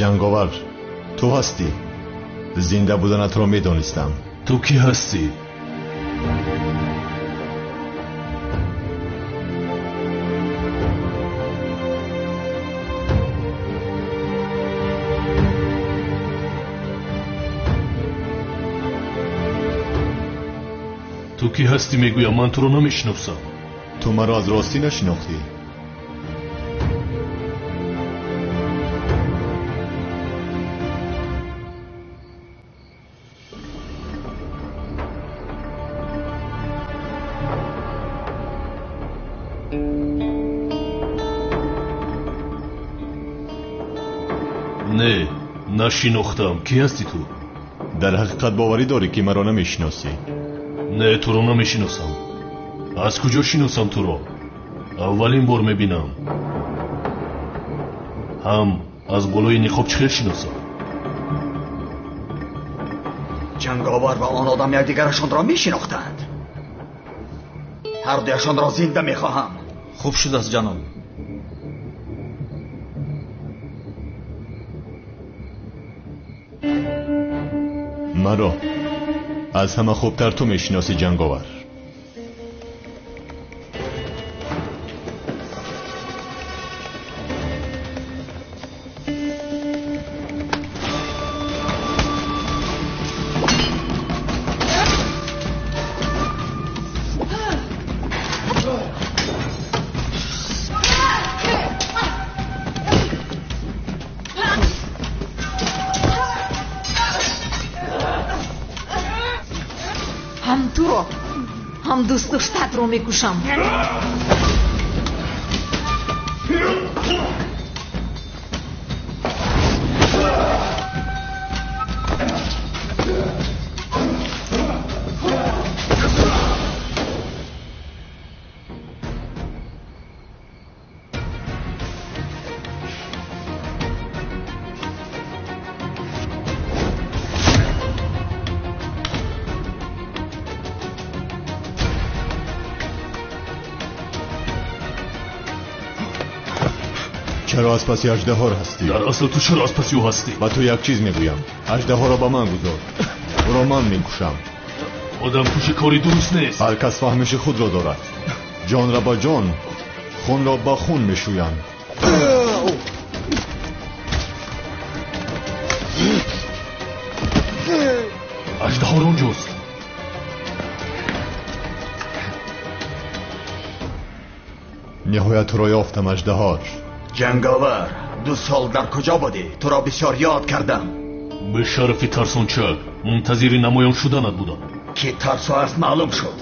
Ҷанговар, ту ҳастӣ. Зинда буданатро медонистам. Ту кӣ ҳастӣ? Ту кӣ ҳастӣ мегӯям, ман туро намешиносам. Ту маро аз ростӣ нашинохтӣ. Не, нашинохтам. Кӣ ҳастӣ ту? Дар ҳақиқат боварӣ дорӣ, ки маро намешиносӣ? Не, туро намешиносам. Аз куҷо шиносам туро? Аввалин бор мебинам. Ҳам аз болои ниқоб чӣ хел шиносам? Ҷанговар ва он одам якдигарашонро мешинохтанд. Ҳардуяшонро зинда мехоҳам. Хуб шудааст, ҷаноб. Маро аз ҳама хубтар ту мешиносӣ, ҷанговар. Ҳам туро, ҳам дӯстдоштаатро мекушам. Чаро аз паси аждаҳор ҳастӣ? Дар асл ту чаро аз паси ӯ ҳастӣ? Ба ту як чиз мегӯям. Аждаҳоро ба ман гузор. Ӯро ман мекушам. Одамкушӣ кори дуруст нест. Ҳар кас фаҳмиши худро дорад. Ҷонро ба ҷон, хунро ба хун мешӯянд. Аждаҳор онҷост. Ниҳоят туро ёфтам, аждаҳор. Ҷанговар, 2 сол дар куҷо будӣ? Туро бисёр ёд кардам. Бешарафи тарсончак, мунтазири намоён шуданат будам. Ки тарсо аст маълум шуд.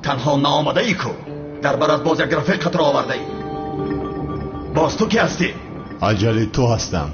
Танҳо наомадаӣ ку. Дар барат боз як рафиқатро овардаӣ. Боз ту кӣ ҳастӣ? Аҷали ту ҳастам.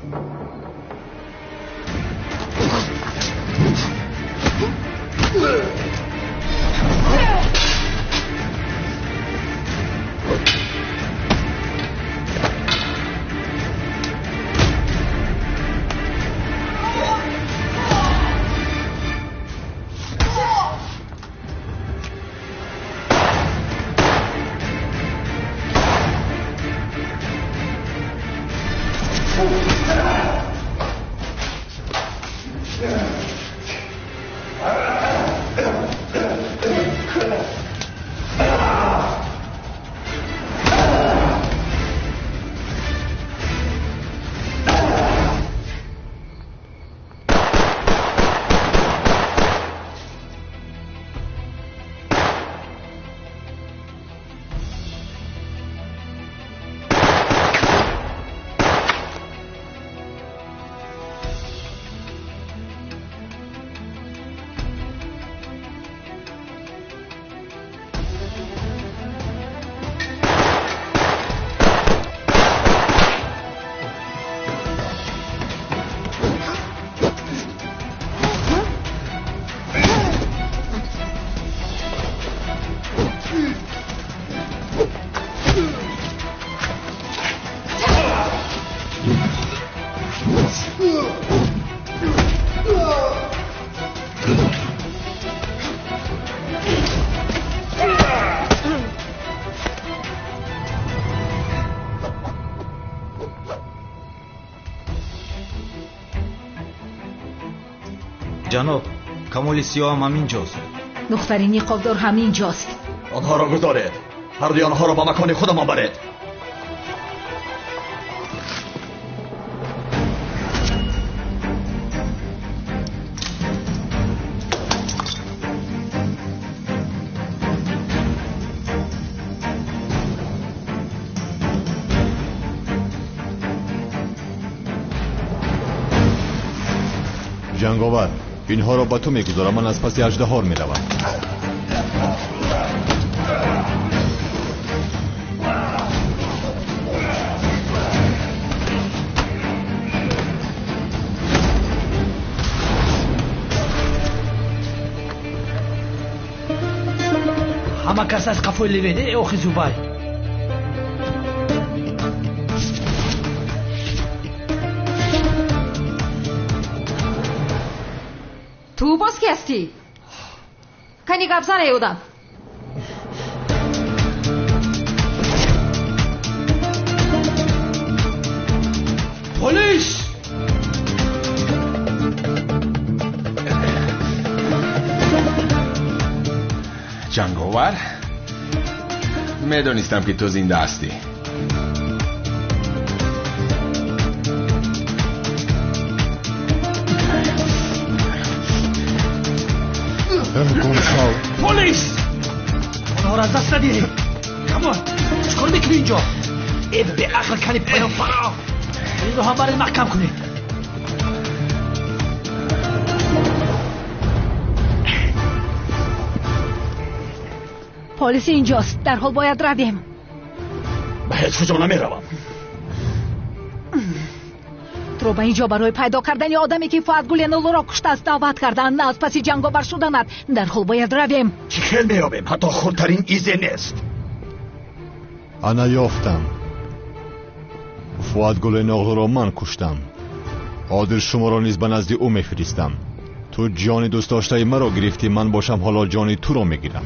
Ҷаноб, Камоли Сиёҳ ҳам ҳаминҷост. Духтари ниқобдор ҳаминҷост. Онҳоро гузоред. Ҳардуи онҳоро ба макони худамон баред. Ҷанговар, инҳоро ба ту мегузорам, ман аз паси аждаҳор меравам. Ҳама кас аз қафои Левен, э охи Зубай. Ту боз ки ҳастӣ? Кани гап зан, эй одам. Полис! Ҷанговар, медонистам, ки ту зинда ҳастӣ. Полис! Онҳоро аз даст надиҳед. Камол, чӣ кор мекунӣ инҷо? Э беақл, кани поён фаро. Инро ҳам баред маҳкам кунед. Полис инҷост. Дарҳол бояд равем. Ба ҳеҷ куҷо намеравам. Туро ба инҷо барои пайдо кардани одаме, ки Фуад Гуленолуро куштааст, даъват карданд, на аз паси ҷанговар шуданат. Дарҳол бояд равем. Чӣ хел меёбем? Ҳатто хурдтарин изе нест. Ана ёфтам. Фуад Гуленоғлуро ман куштам. Ҳозир шуморо низ ба назди ӯ мефиристам. Ту ҷони дӯстдоштаи маро гирифтӣ, ман бошам ҳоло ҷони туро мегирам.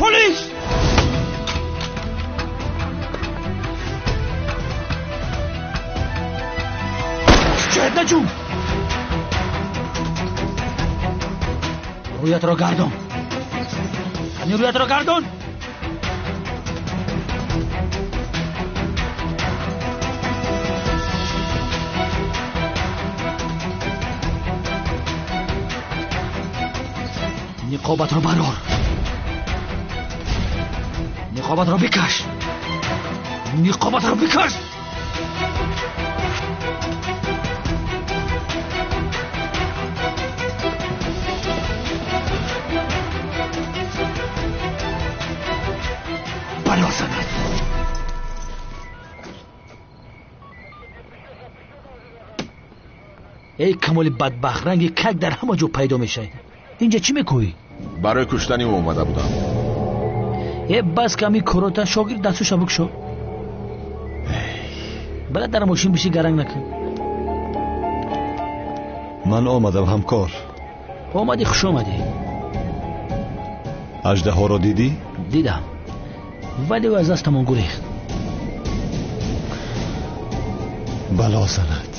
Полис! Чояд наҷум! Рӯятро гардон. Кани рӯятро гардон. Ниқобатро барор. Ниқобатро бикаш. Ниқобатро бикаш. Бало занад. Эй Камоли бадбахт, ранги как дар ҳама ҷо пайдо мешавӣ. Инҷа чӣ мекӯӣ? Барои куштани ӯ омада будам. Э бас ками корота шогирд дастуша бикшо. Бала дар мошин биши, гаранг накун. Ман омадам, ҳамкор. Омадӣ, хуш омадӣ. Аждаҳоро дидӣ? Дидам, вале ӯ аз дастамон гурехт. Бало занад.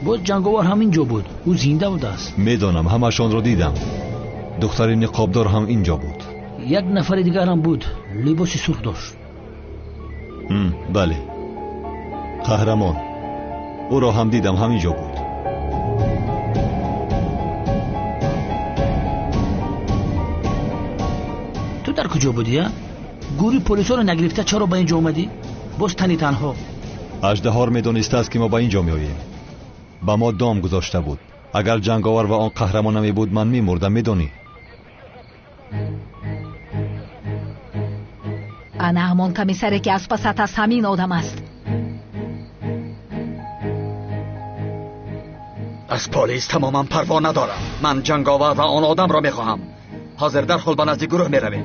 Боз ҷанговар ҳамин ҷо буд. Ӯ зинда будааст. Медонам, ҳамашонро дидам. Духтари ниқобдор ҳам инҷо буд. Як нафари дигар ҳам буд, либоси сурх дошт. Бале, қаҳрамон. Ӯро ҳам дидам, ҳамин ҷо буд. Ту дар куҷо будӣ, а? Гурӯҳи полисҳоро нагирифта чаро ба ин ҷо омадӣ? Боз тани танҳо. Аждаҳор медонистааст, ки мо ба ин ҷо меоем. Ба мо дом гузошта буд. Агар ҷанговар ва он қаҳрамон намебуд, ман мемурдам, медонӣ. Ана ҳамон комиссаре, ки аз пасат аст, ҳамин одам аст. Аз полис тамоман парво надорам. Ман ҷанговар ва он одамро мехоҳам. Ҳозир дарҳол ба назди гурӯҳ меравем.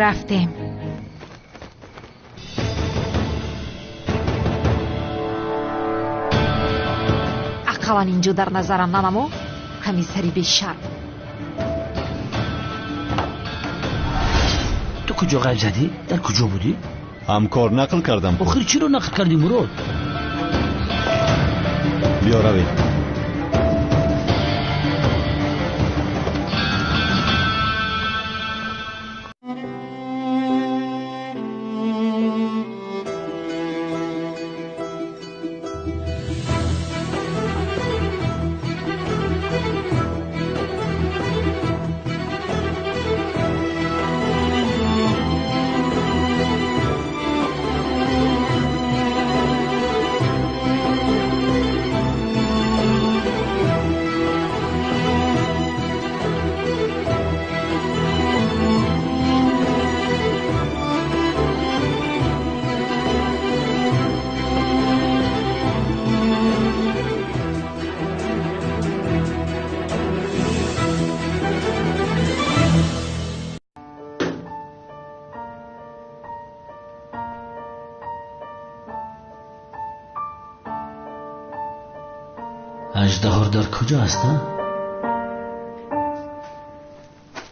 Рафтем. Ақаллан инҷо дар назарам нанамо, комиссари бешарм. Ту куҷо ғайб задӣ? Дар куҷо будӣ? Ҳамкор, нақл кардам. Охир чиро нақл кардӣ, Мурод? Биё равем. Аждаҳор дар куҷо аст, а?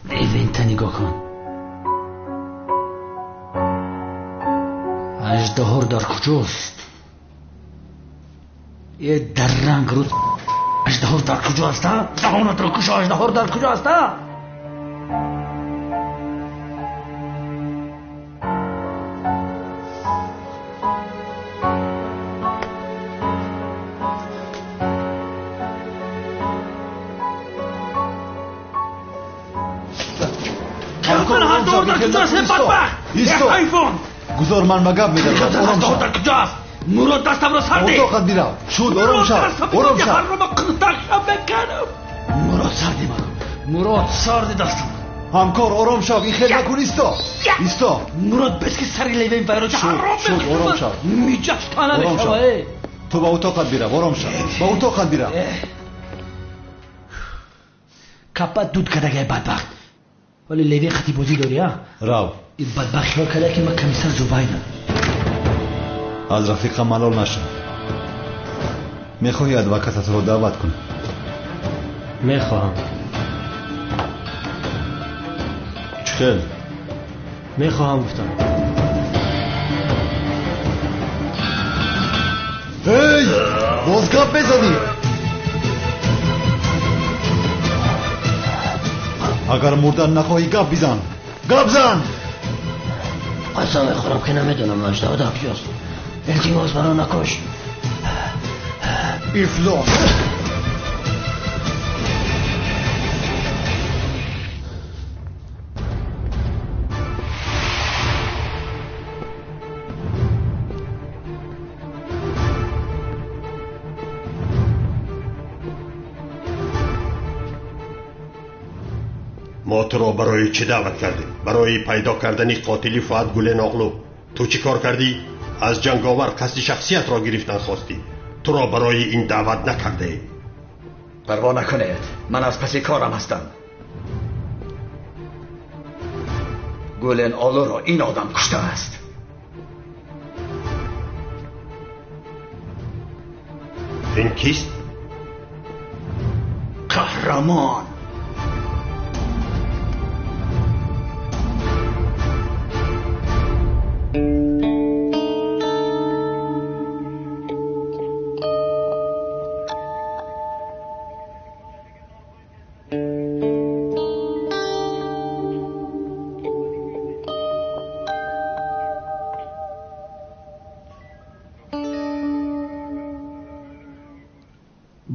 Левента нигоҳ кун. Аждаҳор дар куҷост? Е дарранг рӯз. Аждаҳор дар куҷо аст, а? Даҳонатро кушо, аждаҳор дар куҷо аст, а? Исто! Гузор, ман ба гап медарам. Ором шав. Дар куҷоаст? Мурод, дастамро сар деҳ. Отоқат бирав. Шуд, ором шав. Ором шав. Мурод, сар деҳ маро. Мурод, сар деҳ дастам. Ҳамкор, ором шав. Ин хел накун, исто. Исто. Мурод, бес ки сари левен вайро Шуд, шуд, ором шав. Миҷаш тана мешава. Ту ба утоқат бирав, ором шав. Ба утоқат бирав. Капа дуд кардагай бадбахт. Вале левен хати бозӣ дорӣ, а? Рав. Ин бадбахт хиёл карда ки ман комиссар Зубайнам. Аз рафиқа малол нашав. Мехоҳӣ адвокататро даъват кунӣ? Мехоҳам. Чӣ хел? Мехоҳам, гуфтам. Эй, боз гап мезанӣ? Агар мурдан нахоҳӣ, гап бизан. Гап зан! Қасам мехӯрам ки намедонам аждаҳо дар куҷост. Илтимос, маро накуш. Ифлос! Мо туро барои чӣ даъват кардем? Барои пайдо кардани қотили Фуат Гуленоғлу. Ту чӣ кор кардӣ? Аз ҷанговар қасди шахсиятро гирифтан хостӣ. Туро барои ин даъват накардаем. Парво накунед, ман аз паси корам ҳастам. Гулен Олуро ин одам куштааст. Ин кист? Қаҳрамон.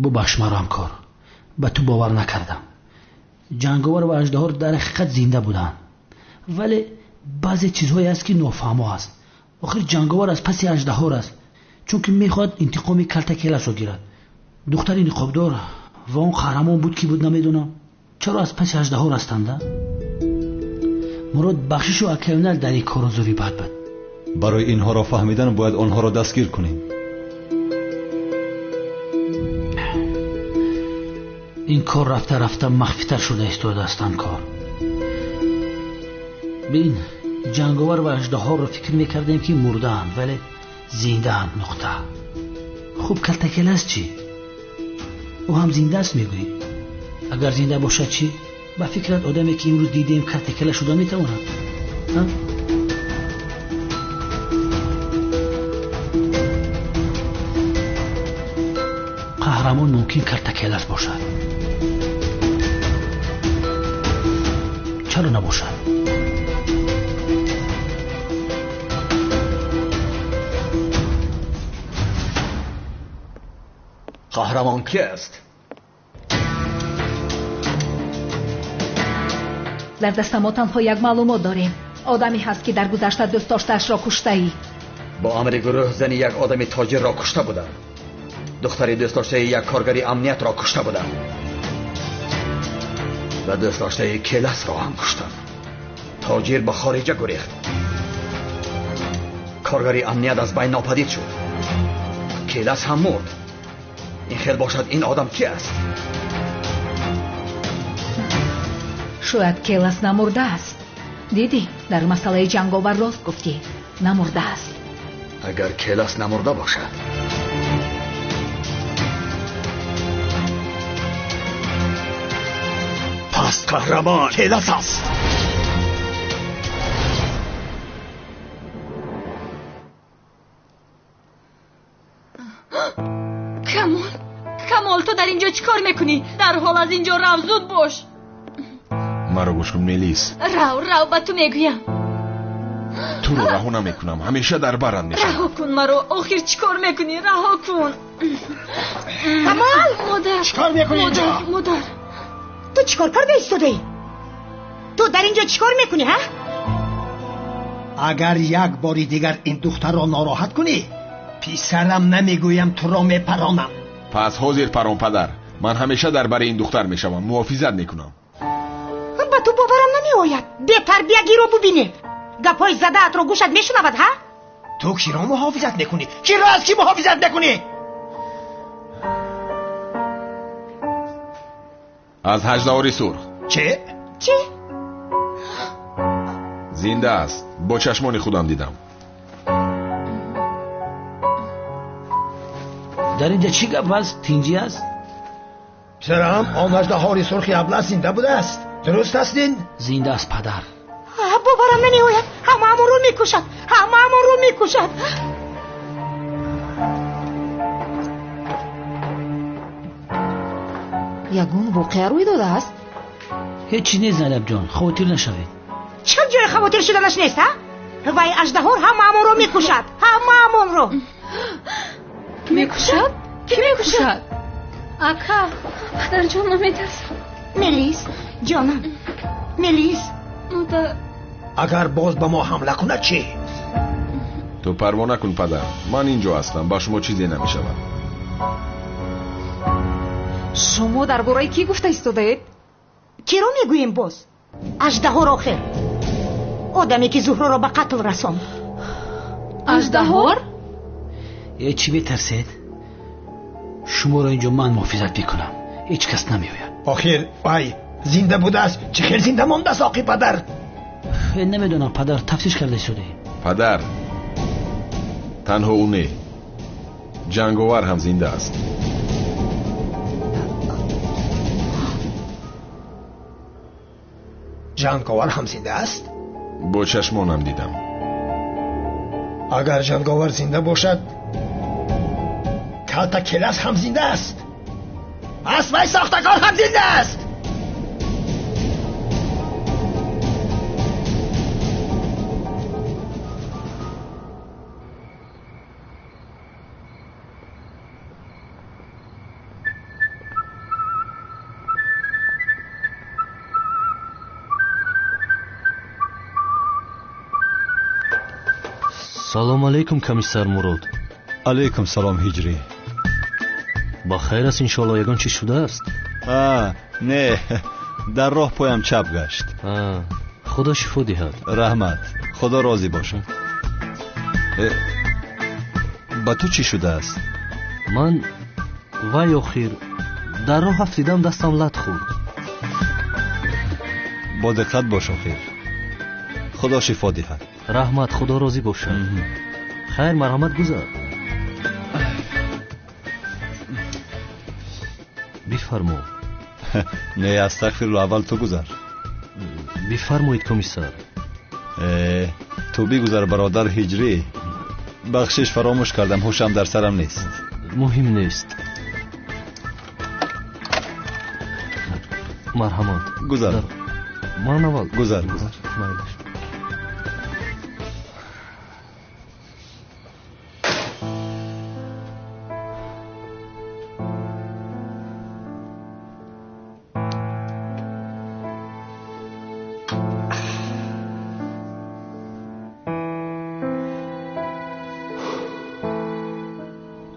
Бубахш маро, ҳамкор, ба ту бовар накардам. Ҷанговар ва аждаҳор дар ҳақиқат зинда буданд, вале баъзе чизҳое аст ки нофаҳмо аст. Охир ҷанговар аз паси аждаҳор аст, чунки мехоҳад интиқоми калтакелашро гирад. Духтари ниқобдор ва он қаҳрамон буд, ки буд, намедонам чаро аз паси аждаҳор ҳастанд. Мурод, бахшишу акайонал дар ин кору зури бад буд. Барои инҳоро фаҳмидан бояд онҳоро дастгир кунем. Ин кор рафта рафта махфитар шуда истодааст, ҳамкор. Бин, ҷанговар ва аждаҳорро фикр мекардем ки мурдаанд, вале зиндаанд. Нуқта. Хуб, калтакелас чӣ? Ӯ ҳам зинда аст, мегӯӣ? Агар зинда бошад чӣ? Ба фикрат одаме ки имрӯз дидем калтакела шуда метавонад? Қаҳрамон мумкин Калтакелас бошад. Чаро набошад? Қаҳрамон ки аст? Дар даста мо танҳо як маълумот дорем. Одаме ҳаст, ки дар гузашта дӯстдоштаашро куштаӣ. Бо амри гурӯҳ зани як одами тоҷирро кушта будам. Духтари дӯстдоштаи як коргари амниятро кушта будам ва дӯстдоштаи Келасро ҳам куштам. Тоҷир ба хориҷа гурехт. Коргари амният аз байн нопадид шуд. Келас ҳам мурд. Ин хел бошад, ин одам ки аст? Шояд Келас намурдааст. Дидӣ, дар масъалаи ҷанговар рост гуфтӣ. Намурдааст. Агар Келас намурда бошад, пас қаҳрамон Келас аст. Камол, Камол, ту дар инҷо чӣ кор мекунӣ? Дарҳол аз инҷо рав, зуд бош. Маро гӯш кун, Мелис. Рав, рав, ба ту мегӯям. Туро раҳо намекунам, ҳамеша дар барам мешавам. Раҳо кун маро, охир чӣ кор мекунӣ? Раҳо кун. Камол! Модар! Чӣ кор мекунӣ инҷо? Модар! Ту чӣ кор карда истодаӣ? Ту дар инҷо чӣ кор мекунӣ, ҳа? Агар як бори дигар ин духтарро нороҳат кунӣ, писарам намегӯям, туро мепаронам. Пас ҳозир парон, падар. Ман ҳамеша дар бари ин духтар мешавам, муҳофизат мекунам. Ба ту боварам намеояд. Бетарбиягиро бубинед. Гапҳои задаатро гӯшат мешунавад, ҳа? Ту киро муҳофизат мекунӣ? Киро аз кӣ муҳофизат мекунӣ? Аз ҳаждаҳори сурх. Чӣ? Чӣ? Зинда аст. Бо чашмони худам дидам. Дар инҷа чӣ гап аст? Тинҷӣ аст? Писарам, он аждаҳори сурхи аблаҳ зинда будааст. Дуруст аст ин? Зинда аст, падар. Боварам намеояд. Ҳамаамонро мекушад. Ҳамаамонро мекушад. Ягон воқеа рӯй додааст? Ҳеҷ чиз нест, Зайнабҷон, хавотир нашавед. Чӣ ҷои хавотир шуданаш нест, ҳа? Вай аждаҳор ҳамаамонро мекушад. Ҳамаамонро. Мекушад? Кӣ мекушад? Ака, падарҷон, наметарсам. Мелис, ҷонам, Мелис. Модар. Агар боз ба мо ҳамла кунад чӣ? Ту парво накун, падар. Ман инҷо ҳастам, ба шумо чизе намешавад. Шумо дар бораи кӣ гуфта истодаед? Киро мегӯем боз? Аждаҳор охир. Одаме ки Зуҳроро ба қатл расонд. Аждаҳор? Э, чӣ метарсед? Шуморо инҷо ман муҳофизат мекунам. Ҳеҷ кас намеояд. Охир вай зинда будааст. Чӣ хел зинда мондааст, оқи падар? Намедонам, падар, тафтиш карда истодаем. Падар, танҳо ӯ не, ҷанговар ҳам зинда аст. Ҷанговар ҳам зинда аст? Бо чашмонам дидам. Агар ҷанговар зинда бошад, Калтакелас ҳам зинда аст. Пас вай сохтакор ҳам зинда аст. Салом алейкум, комиссар Мурод. Алейкум салом, Ҳиҷрӣ. Ба хайр аст, иншоалло, ягон чиз шудааст? Не, дар роҳ поям чап гашт. Худо шифо диҳад. Раҳмат, худо розӣ бошад. Ба ту чӣ шудааст? Ман вай охир дар роҳ афтидам, дастам лат хӯрд. Бо диққат бош охир. Худо шифо диҳад. Раҳмат, худо розӣ бошад. Хайр, марҳамат, гузар. Бифармо. Не, астағфирулло, аввал ту гузар. Бифармоед, комиссар. Ту бигузар, бародар Ҳиҷрӣ. Бахшиш, фаромӯш кардам, ҳушам дар сарам нест. Муҳим нест. Марҳамат. Гузар. Ман аввал. Гузар, гузар. Майлаш.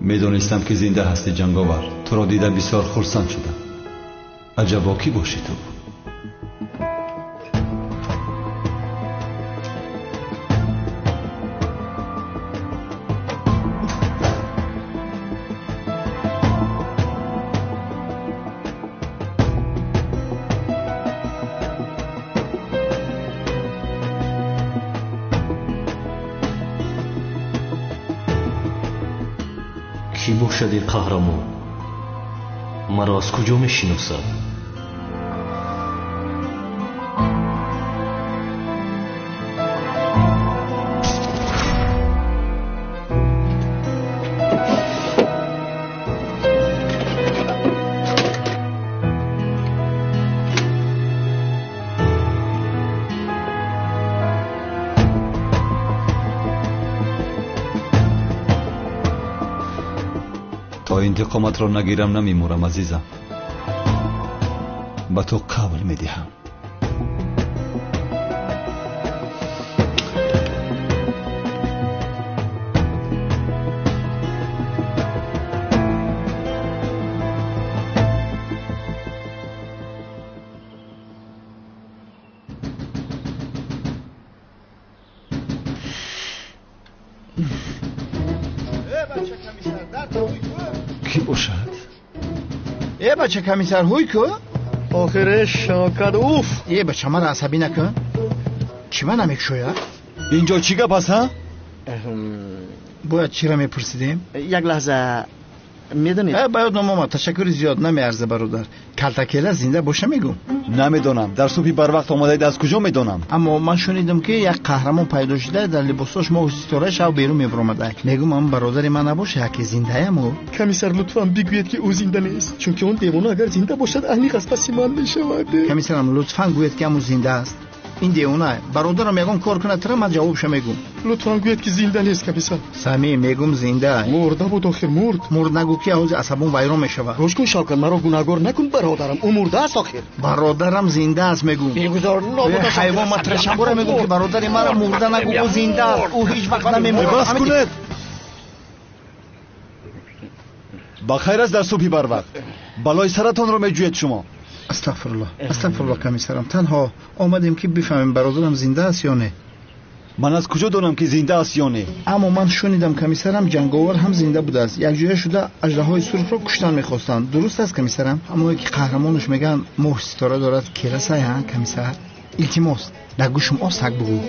Медонистам ки зинда ҳастӣ, ҷанговар. Туро дида бисёр хурсанд шудам. Аҷабо кӣ бошӣ ту? Кӣ бошад ин қаҳрамон? Маро аз куҷо мешиносад? То интиқоматро нагирам намемурам, азизам. Ба ту қавл медиҳам. Кӣ бошад? Э бача комиссар, ҳуй ку? Охире Шавкат, уф! Э бача, маро асабӣ накун. Чӣ ма намекушояд? Инҷо чӣ гап аст, ҳа? Бояд чиро мепурсидем? Як лаҳза, медонед? Ба ёд номомад, ташаккури зиёд, намеарза бародар. Калтакела зинда боша мегӯм? Намедонам. Дар субҳи барвақт омадаед, аз куҷо медонам? Аммо ман шунидам, ки як қаҳрамон пайдо шуда, дар либосош моҳу ситораи шав берун мебаромада. Мегӯм, ам бародари ман набоша, яке зиндаям ӯ. Комиссар, лутфан бигӯед, ки ӯ зинда нест, чунки он девона агар зинда бошад, аниқ аз паси ман мешавад. Комиссарам, лутфан гӯед, ки ам ӯ зинда аст. Ин девона бародарам ягон кор кунад, тра ман ҷавобша мегӯм. Лутфан гӯед, ки зинда нест, комиссар. Самим, мегӯм зинда. Мурда буд, охир мурд. Мурд нагӯ, ки ҳозир асабон вайрон мешавад. Гӯш кун, Шавкат, маро гунаҳгор накун, бародарам. Ӯ мурда аст, охир. Бародарам зинда аст, мегӯм. Бегузор, нобуда. Ҳайвон, ман трашамбора мегӯм, ки бародари маро мурда нагӯ, ӯ зинда аст. Ӯ ҳеҷ вақт намемурад. Бас кунед. Ба хайр аст дар субҳи барвақт. Балои саратонро меҷӯед шумо. Астағфируллоҳ, астағфируллоҳ, комиссарам. Танҳо омадем, ки бифаҳмем бародарам зинда аст ё не. Ман аз куҷо донам, ки зинда аст ё не? Аммо ман шунидам, комиссарам, ҷанговар ҳам зинда будааст. Якҷоя шуда аждаҳои сурхро куштан мехостанд. Дуруст аст, комиссарам? Ҳамое ки қаҳрамонаш мегӯянд моҳ ситора дорад, келасай, ҳа, комиссар? Илтимос, дар гӯшам осак бигӯ.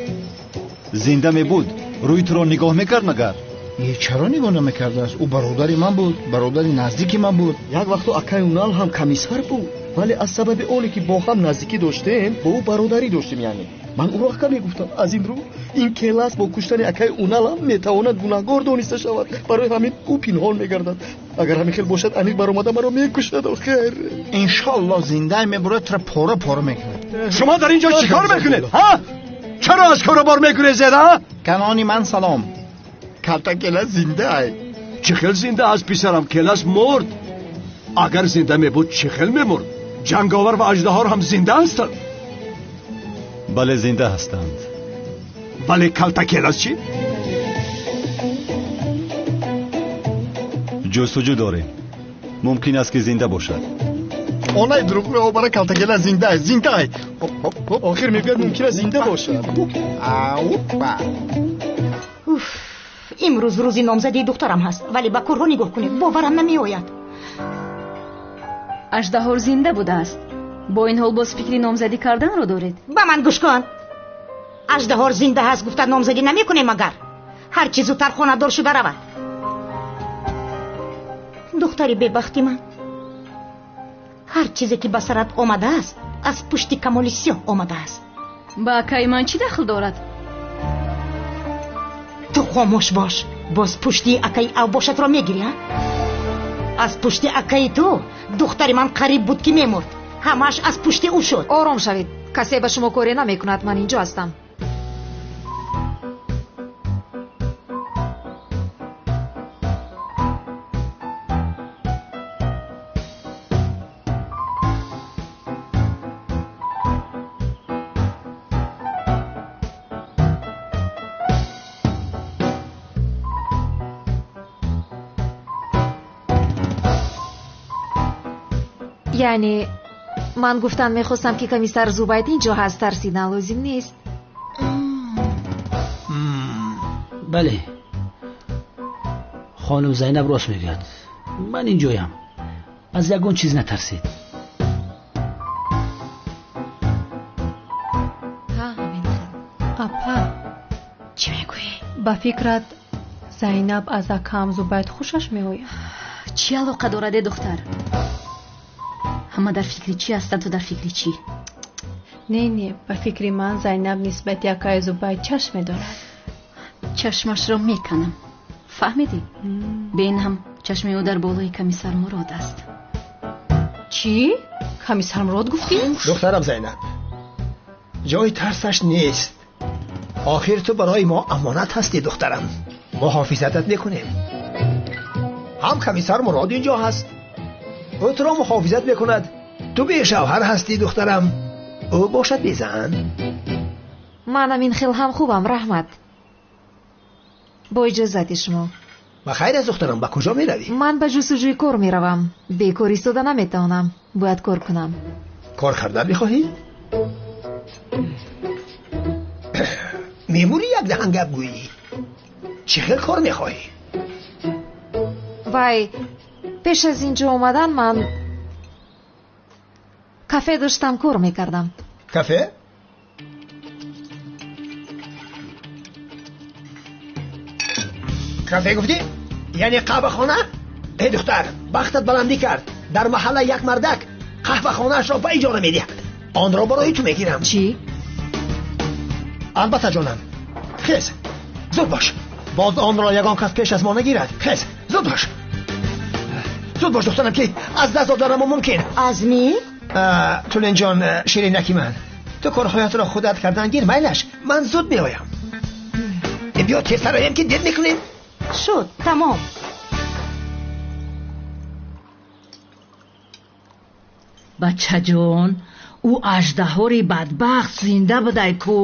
Зинда мебуд, рӯи туро нигоҳ мекард магар? Е, чаро нигоҳ намекардааст? Ӯ бародари ман буд, бародари наздики ман буд. Як вақту акаи Унал ҳам комиссар буд, вале аз сабаби оне ки бо ҳам наздикӣ доштем, бо ӯ бародарӣ доштем, яъне ман ӯро ака мегуфтам. Аз ин рӯ ин келас бо куштани акаи Уналам метавонад гунаҳгор дониста шавад. Барои ҳамин ӯ пинҳон мегардад. Агар ҳамин хел бошад, аниқ баромада маро мекушад, охир. Иншоаллоҳ зинда мебурад, тура пора пора мекунад. Шумо дар инҷо чӣ кор мекунед, ҳа? Чаро аз кору бор мегурезед, ҳа? Канони ман салом. Калтакела зинда ай. Чӣ хел зинда аст, писарам? Келас мурд. Агар зинда мебуд, чӣ хел мемурд? Ҷанговар ва аждаҳор ҳам зинда ҳастанд? Бале, зинда ҳастанд. Вале калтакелас чӣ? Ҷустуҷӯ дорем. Мумкин аст, ки зинда бошад. Онай дурӯғ меобара, калтакела зинда аст, зинда ай. Охир мегӯяд, мумкин аст зинда бошад. Аупа. Уф, имрӯз рӯзи номзадии духтарам ҳаст, вале ба корҳо нигоҳ кунед, боварам намеояд. Аждаҳор зинда будааст. Бо ин ҳол боз фикри номзадӣ карданро доред? Ба ман гӯш кун. Аждаҳор зинда ҳаст гуфта номзадӣ намекунем агар. Ҳар чӣ зудтар хонадор шуда равад. Духтари бебахти ман, ҳар чизе ки ба сарат омадааст, аз пушти Камоли Сиёҳ омадааст. Ба акаи ман чӣ дахл дорад? Ту хомӯш бош. Боз пушти акаи авбошатро мегирӣ, а? Аз пушти акаи ту духтари ман қариб буд, ки мемурд. Ҳамааш аз пушти ӯ шуд. Ором шавед, касе ба шумо коре намекунад, ман инҷо ҳастам. Яъне ман гуфтан мехостам, ки комиссар Зубайд инҷо ҳаст, тарсидан лозим нест. Бале, хонум Зайнаб рост мегӯяд, ман инҷоям, аз ягон чиз натарсед. Апа, чӣ мегӯӣ? Ба фикрат Зайнаб аз акаам Зубайд хушаш меояд? Чӣ алоқа дорад, э духтар? Ҳама дар фикри чӣ ҳастанд, ту дар фикри чӣ? Не, не, ба фикри ман Зайнаб нисбати акаи Зубайд чашм медорад. Чашмашро меканам, фаҳмидӣ? Бин ҳам чашми ӯ дар болои комиссар Мурод аст. Чӣ? Комиссар Мурод гуфтӣ? Духтарам Зайнаб, ҷои тарсаш нест. Охир ту барои мо амонат ҳастӣ, духтарам. Муҳофизатат мекунем. Ҳам комиссар Мурод инҷо ҳаст, ӯ туро муҳофизат мекунад. Ту бешавҳар ҳастӣ, духтарам, ӯ бошад безан. Манам ин хел ҳам хубам, раҳмат. Бо иҷозати шумо. Ба хайр аст, духтарам, ба куҷо меравӣ? Ман ба ҷустуҷӯи кор меравам. Бекор истода наметавонам, бояд кор кунам. Кор кардан мехоҳӣ? Мемурӣ як даҳан гап гӯӣ. Чӣ хел кор мехоҳӣ? Вай, пеш аз инҷо омадан ман кафе доштам, кор мекардам. Кафе? Кафе гуфтӣ? Яъне қаҳвахона? Эй духтар, бахтат баландӣ кард. Дар маҳалла як мардак қаҳвахонаашро ба иҷора медиҳад. Онро барои ту мегирам. Чӣ? Албатта ҷонам. Хез, зуд бош. Боз онро ягон кас пеш аз мо нагирад. Хез, зуд бош. Зуд бош, духтарам, ки аз даст доданамон мумкин. Азми? Тулинҷон, ширинаки ман, ту корҳоятро худат кардан гир, майлаш, ман зуд меоям. Биё тезтар оем, ки дер мекунем. Шуд, тамом. Бачаҷон, ӯ аждаҳори бадбахт зинда будай ку?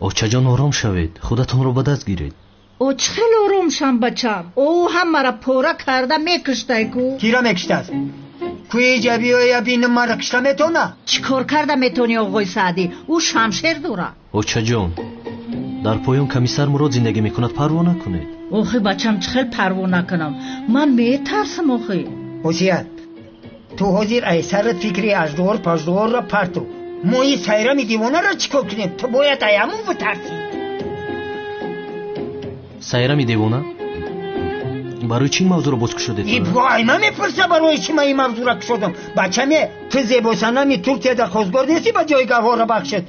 Очаҷон, ором шавед, худатонро ба даст гиред. О, чӣ хел ором шам, бачам? Ӯ ҳамаро пора карда мекуштай ку. Кира мекуштааст? Куи ҷабиёя бинам, маро кушта метавона? Чӣ кор карда метавонӣ, оғои Саъдӣ? Ӯ шамшер дорад. Очаҷон, дар поён комиссар Мурод зиндагӣ мекунад, парво накунед. Охи бачам, чӣ хел парво накунам? Ман метарсам охи. Ҳусият, ту ҳозир ай сарат фикри аждуҳор паждуҳорро парту. Мо ин сайрами девонаро чӣ кор кунем? Ту бояд ай ҳамун битарсӣ. Сайрами девона? Барои чӣ ин мавзӯъро боз кушодед? Ай ман мепурса барои чӣ ман ин мавзӯъро кушодам. Бачаме, ту зебосанами Туркияда хостгор нестӣ ба ҷои Гавҳорро бахшед.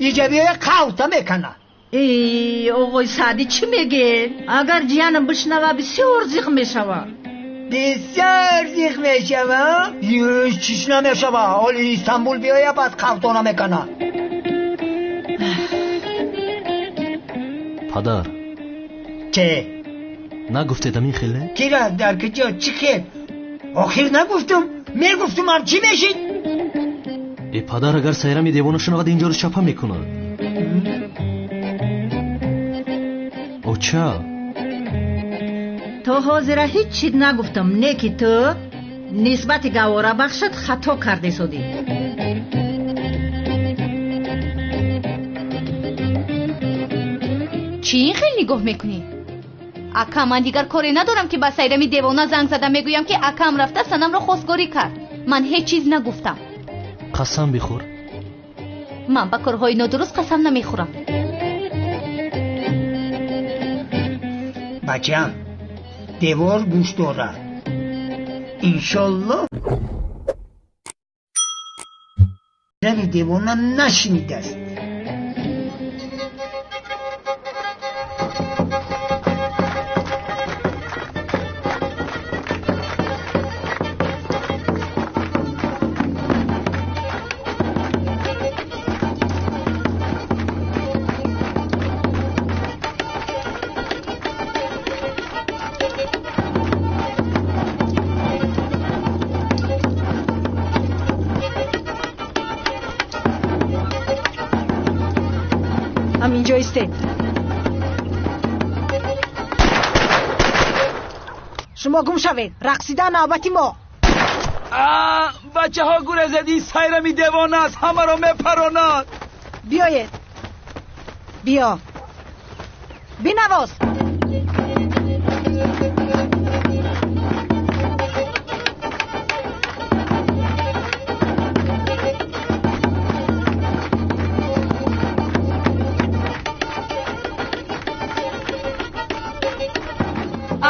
Иҷабиёя қавта мекана. Эй, оғои Саъдӣ, чӣ мегӯед? Агар ҷиянам бишнава, бисёр зиқ мешава. Бисёр зиқ мешава? Чиш намешава. Ҳоли Истанбул биёя, баъд қавтона мекана. Падар. Че? Нагуфтед амин хеле? Кира, дар куҷо, чӣ хел? Охир нагуфтум. Мегуфтум ҳам чӣ мешид? Э падар, агар сайрами девона шунавад, инҷоро чапа мекунад. Оча, то ҳозира ҳеҷ чиз нагуфтам, не ки ту нисбати Гавҳорабахшат хато кардесодӣ. Чӣ ин хел нигоҳ мекунӣ? Ака, ман дигар коре надорам, ки ба сайрами девона занг зада мегӯям, ки акам рафта санамро хостгорӣ кард. Ман ҳеҷ чиз нагуфтам. Қасам бихӯр. Ман ба корҳои нодуруст қасам намехӯрам. Бачам, девор гӯш дорад. Иншолло зани девона нашунидааст. Истед. Шумо гум шавед. Рақсидан навбати мо. Бачаҳо гурезед, ин Сайрами девона аст, ҳамаро мепаронад. Биёед. Биё. Бинавоз.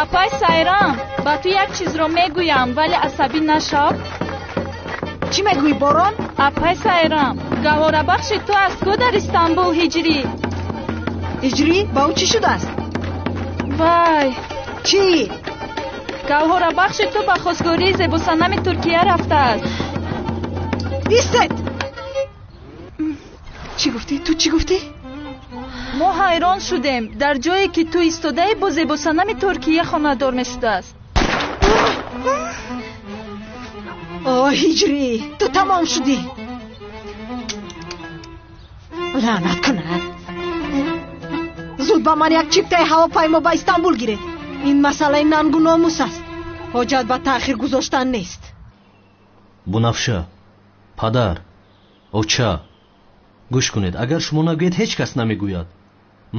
Апай Сайрам, ба ту як чизро мегӯям, вале асабӣ нашав. Чӣ мегӯӣ, Борон? Апай Сайрам, гаҳворабахши ту аст ку дар Истанбул ҳиҷрӣ. Ҳиҷрӣ? Ба ӯ чӣ шудааст? Вай! Чӣ? Гаҳворабахши ту ба хостгории зебосанами Туркия рафтааст. Истед! Чӣ гуфтӣ? Ту чӣ гуфтӣ? Мо ҳайрон шудем. Дар ҷое ки ту истодаӣ бо зебосанами Туркия хонадор мешудааст. О, ҳиҷрӣ, ту тамом шудӣ. Лаънат кунад. Зуд ба ман як чиптаи ҳавопаймо ба Истанбул гиред. Ин масъалаи нангу номус аст. Ҳоҷат ба таъхир гузоштан нест. Бунафша, падар, оча, гӯш кунед. Агар шумо нагӯед, ҳеҷ кас намегӯяд.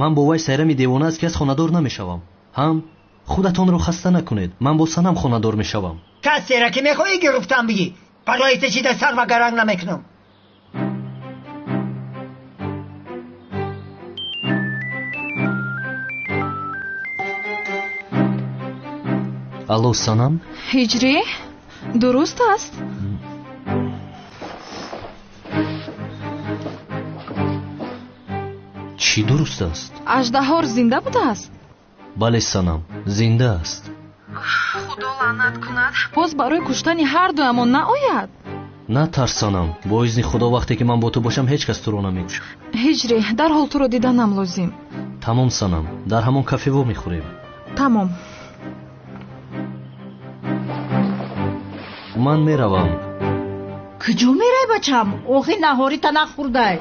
Ман бо вай Сайрами девона аст, ки аз хонадор намешавам. Ҳам худатонро хаста накунед. Ман бо Санам хонадор мешавам. Касера ки мехоҳӣ гирифтан бигӣ, барои ту чида сар ва гаранг намекунам. Алло, Санам? Ҳиҷрӣ, дуруст аст? Чӣ дуруст аст? Аждаҳор зинда будааст? Бале, Санам, зинда аст. Худо лаънат кунад, боз барои куштани ҳар дуямон наояд. Натарс, Санам, бо изни Худо вақте ки ман бо ту бошам, ҳеҷ кас туро намекушад. Ҳиҷрӣ, дарҳол туро диданам лозим. Тамом, Санам, дар ҳамон кафе вомехӯрем. Тамом. Ман меравам. Куҷо мерай, бачам? Охи наҳорита нахӯрдай.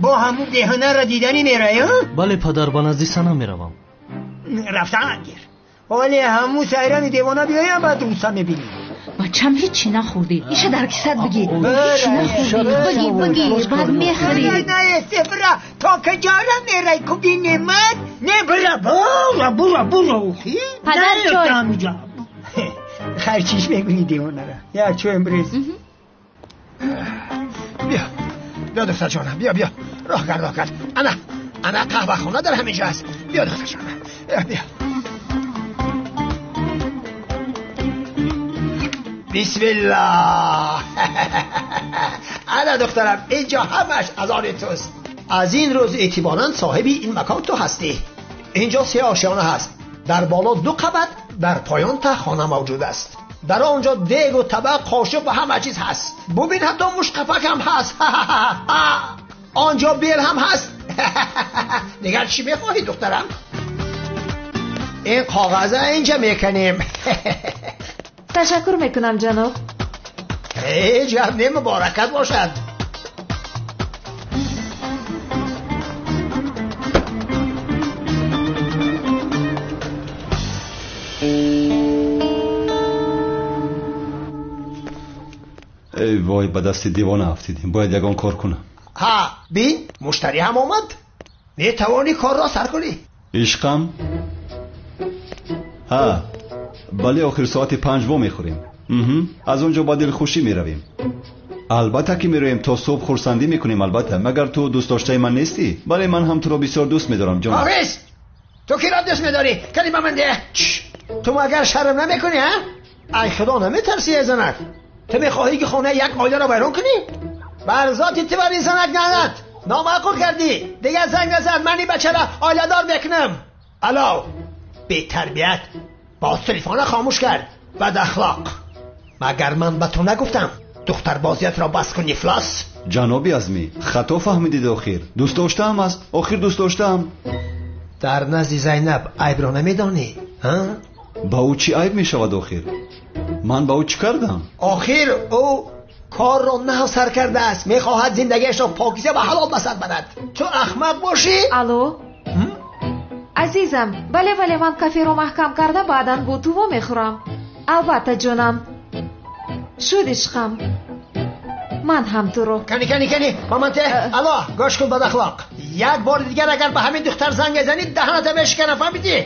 Бо ҳамун деҳонаро диданӣ мерай? Бале, падар, ба назди Санам меравам. Рафтан гир. Ҳоле ҳамун Сайрами девона биёям, баъд руса мебинӣ. Бачам, ҳечи нахӯрдӣ. Иша дар кисат бигир. Ҳечи нахӯрдӣ. Бигир, бигир, баъд мехӯрӣ. Не, бира, то куҷора мерай, ку бинемад? Не, бира, бура, бура, бура, охи. Падар, чой. Хайр, чиш мегӯӣ девонара? Як чоем бирез. Биё, биё, духтарҷонам, биё, биё. Роҳ кард, роҳ кард. Ана, ана қаҳвахона дар ҳамин ҷо аст. Биё, духтарҷонам, биё. Бисмиллоҳ. Ана духтарам, инҷо ҳамаш аз они туст. Аз ин рӯз эътиборан соҳиби ин макон ту ҳастӣ. Инҷо се ошёна ҳаст. Дар боло ду қабат, дар поён тахона мавҷуд аст. Дар он ҷо дегу табақ, қошуқ ва ҳама чиз ҳаст. Бубин, ҳатто мушқапак ҳам ҳаст. Он ҷо бел ҳам ҳаст. Дигар чӣ мехоҳӣ, духтарам? Ин коғаза инҷа мекунем. Ташаккур мекунам, ҷаноб. Ҳеҷ гап не, муборакат бошад. Эй вой, ба дасти девона афтидем. Бояд ягон кор кунам. Ҳа, бин, муштарӣ ҳам омад. Метавонӣ корро сар кунӣ. Ишқам? Ҳа, бале, охир соати 5 вомехӯрем. Аз он ҷо ба дилхушӣ меравем. Албатта ки меравем, то субҳ хурсандӣ мекунем, албатта. Магар ту дӯстдоштаи ман нестӣ? Бале, ман ҳам туро бисёр дӯст медорам, ҷон. Ҳофиз, ту киро дӯст медорӣ? Калима ман деҳ. Ту магар шарм намекунӣ, ҳа? Ай худо, наметарсӣ, эй занак? Ту мехоҳӣ ки хонаи як оиларо вайрон кунӣ? Бар зоти ту бар ин занак лаънат. Номаъқул кардӣ. Дигар занг назан, ман ин бачаро оиладор мекунам. Алло, бетарбият, боз телефонро хомӯш кард. Бадахлоқ. Магар ман ба ту нагуфтам духтарбозиятро бас кун, ифлос? Ҷаноби Азмӣ, хато фаҳмидед охир. Дӯст доштаам аст, охир дӯст доштаам. Дар назди Зайнаб айбро намедонӣ, ҳа? Ба ӯ чӣ айб мешавад охир? Ман ба ӯ чӣ кардам? Охир ӯ корро нав сар кардааст, мехоҳад зиндагиашро покиза ва ҳалол ба сар барад. Ту ахмақ бошӣ? Алло, Азизам, бале, бале, ман каферо маҳкам карда баъдан бо ту вомехӯрам. Албатта, ҷонам. Шуд ишқам. Ман ҳам туро. Кани, кани, кани, маманте, алло, гӯш кун, бадахлоқ. Як бори дигар агар ба ҳамин духтар занг мезанӣ, даҳаната мешиканам, фаҳмидӣ?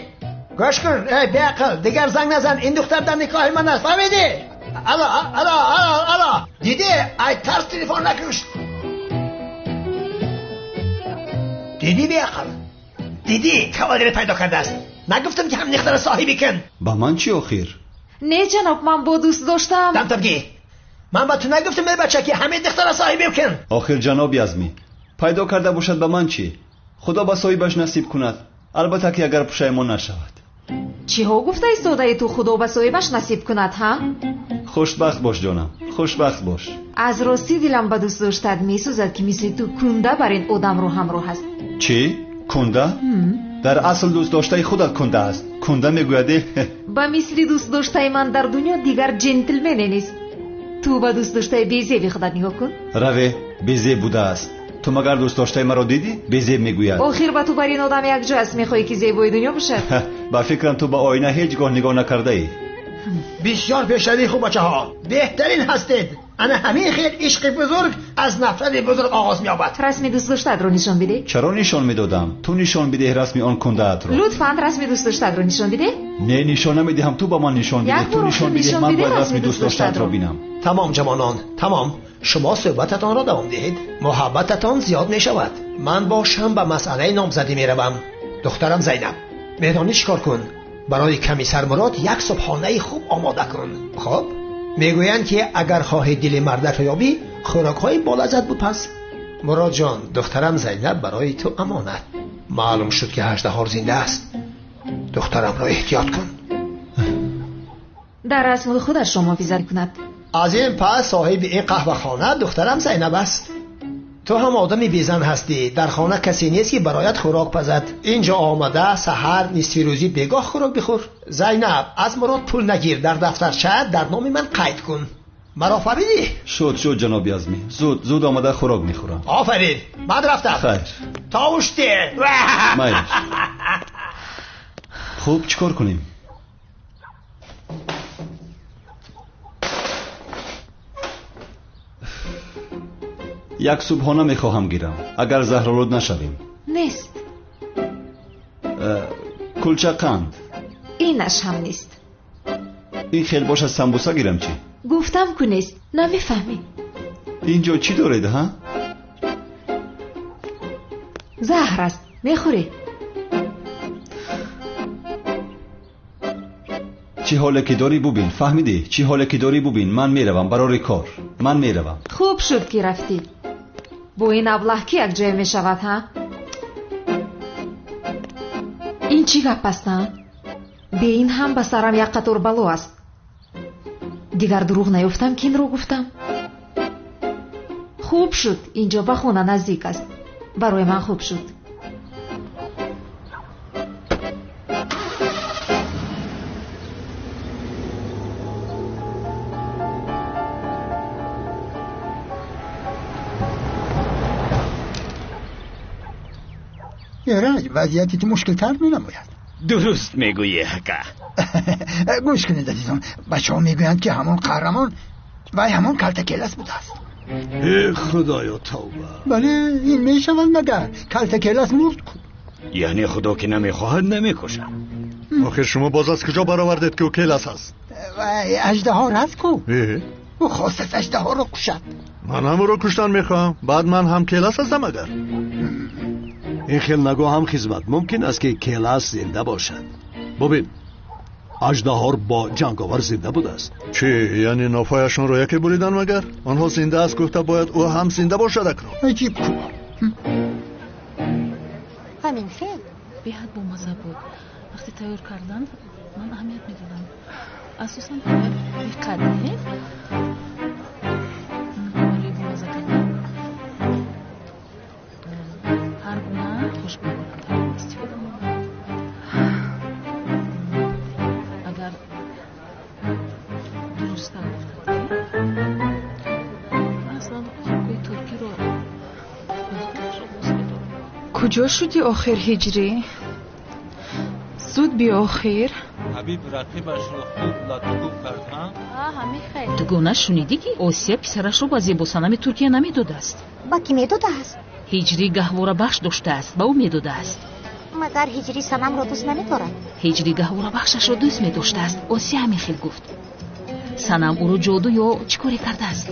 Гӯш кун, эй беақл, дигар занг назан, ин духтар дар никоҳи ман аст, фаҳмидӣ? Алло, алло, алло, алло. Дидӣ, ай тарс телефон накушт. Дидӣ беақл? Дидӣ, кавалере пайдо кардааст. Нагуфтам ки ҳам духтара соҳибӣ кун. Ба ман чӣ охир? Не, ҷаноб, ман бо дӯст доштам. Дамтабгӣ. Ман ба ту нагуфтам, эй бача, ки ҳамин духтара соҳибӣ кун. Охир ҷаноби Азмӣ, пайдо карда бошад ба ман чӣ? Худо ба соҳибаш насиб кунад. Албатта ки агар пушаймон нашавад. Чиҳо гуфта истодаи ту, худо ба соҳибаш насиб кунад, ҳа? Хушбахт бош, ҷонам, хушбахт бош. Аз ростӣ дилам ба дӯст доштат месӯзад, ки мисли ту кунда бар ин одамро ҳамроҳ аст. Чӣ? Кунда? Дар асл дӯст доштаи худат кунда аст. Кунда мегӯяд. Ба мисли дӯст доштаи ман дар дунё дигар ҷентлмене нест. Ту ба дӯст доштаи безеби худат нигоҳ кун. Раве, безеб будааст. Ту магар дӯст доштаи маро дидӣ? Безеб мегӯяд. Охир ба ту бар ин одам якҷо аст, мехоҳӣ ки зебои дунё бошад? Ба фикрам ту ба оина ҳеҷ гоҳ нигоҳ накардаӣ. Бисёр пешравии хуб, бачаҳо, беҳтарин ҳастед. Ана ҳамин хел ишқи бузург аз нафрати бузург оғоз меёбад. Расми дӯст доштаатро нишон бидеҳ. Чаро нишон медодам? Ту нишон бидеҳ расми он кундаатро. Лутфан расми дӯст доштаатро нишон бидеҳ. Не, нишон намедиҳам, ту ба ман нишон бидеҳ. Ту нишон бидеҳ, ман бояд расми дӯст доштаатро бинам. Тамом ҷавонон, тамом. Шумо суҳбататонро давом диҳед, муҳаббататон зиёд мешавад. Ман бошам ба масъалаи номзадӣ меравам. Духтарам Зайнаб, медонӣ чӣ кор кун? Барои комиссар Мурод як субҳонаи хуб омода кун. Хуб, мегӯянд ки агар хоҳӣ дили мардакро ёбӣ, хӯрокҳои болаззат бипаз. Муродҷон, духтарам Зайнаб барои ту амонат. Маълум шуд ки аждаҳор зинда аст. Духтарамро эҳтиёт кун. Дар расми худашро муҳофизат кунад. Аз ин пас соҳиби ин қаҳвахона духтарам Зайнаб аст. Ту ҳам одами безан ҳастӣ. Дар хона касе нест ки бароят хӯрок пазад. Инҷо омада саҳар, нисфирӯзӣ, бегоҳ хӯрок бихӯр. Зайнаб, аз Мурод пул нагир, дар дафтарча дар номи ман қайд кун. Маро фаҳмидӣ? Шуд, шуд, ҷаноби Азмӣ. Зуд, зуд омада хӯрок мехӯрам. Офарин, ман рафтам. Хайр. Товуште. Майлиш. Хуб, чӣ кор кунем? Як субҳона мехоҳам гирам, агар заҳролуд нашавем. Нест. Кулча қанд. Инаш ҳам нест. Ин хел бошад самбуса гирам чӣ? Гуфтам ку нест, намефаҳмӣ. Инҷо чӣ доред, ҳа? Заҳр аст, мехӯрӣ? Чӣ ҳоле ки дорӣ бубин, фаҳмидӣ? Чӣ ҳоле ки дорӣ бубин. Ман меравам барори кор. Ман меравам. Хуб шуд ки рафтӣ. Бо ин аблаҳ ки якҷоя мешавад, ҳа? Ин чӣ гап аст, ҳа? Бе ин ҳам ба сарам як қатор бало аст. Дигар дурӯғ наёфтам ки инро гуфтам. Хуб шуд, инҷо ба хона наздик аст. Барои ман хуб шуд. Эраҷ, вазъияти ту мушкилтар менамояд. Дуруст мегӯӣ, ака. Гӯш кунед, азизон, бачаҳо мегӯянд ки ҳамон қаҳрамон вай ҳамон калтакелас будааст. Э, худоё, тавба. Бале, ин мешавад магар калтакелас мурд ку. Яъне худо ки намехоҳад намекушад. Охир шумо боз аз куҷо баровардед ки ӯ келас аст? Вай аждаҳор аст ку. Ӯ хостааст аждаҳорро кушад. Ман ҳам ӯро куштан мехоҳам. Баъд ман ҳам келас ҳастам агар. Ин хел нагоҳам хизмат мумкин аст ки келас зинда бошад. Бубин, аждаҳор бо ҷанговар зинда будааст. Чӣ, яъне нофҳояшонро яке буридан магар? Онҳо зинда аст гуфта бояд ӯ ҳам зинда бошад акнун. Аҷиб ку. Ҳамин хел беҳад бомазза буд. Вақте тайёр кардан ман аҳамият медодам. Асосан бояд диққат диҳед барои бомазза кардан. Ҳар гуна хушбӯйкунандаро истифода мебарад. Агар дурусттар гуфтад, ман аслан хӯрокҳои туркиро дӯст медорам. Куҷо шудӣ охир, ҳиҷрӣ? биё охир. Ҳабиб рақибашро хуб латукӯб кард, ҳа? Дугона шунидӣ, ки Осия писарашро ба зебосанами Туркия намедодааст? Ба кӣ медодааст? Ҳиҷрӣ гаҳворабахш доштааст, ба ӯ медодааст. Магар Ҳиҷрӣ Санамро дӯст намедорад? Ҳиҷрӣ гаҳворабахшашро дӯст медоштааст. Осия ҳамин хел гуфт. Санам ӯро ҷоду ё чӣ коре кардааст?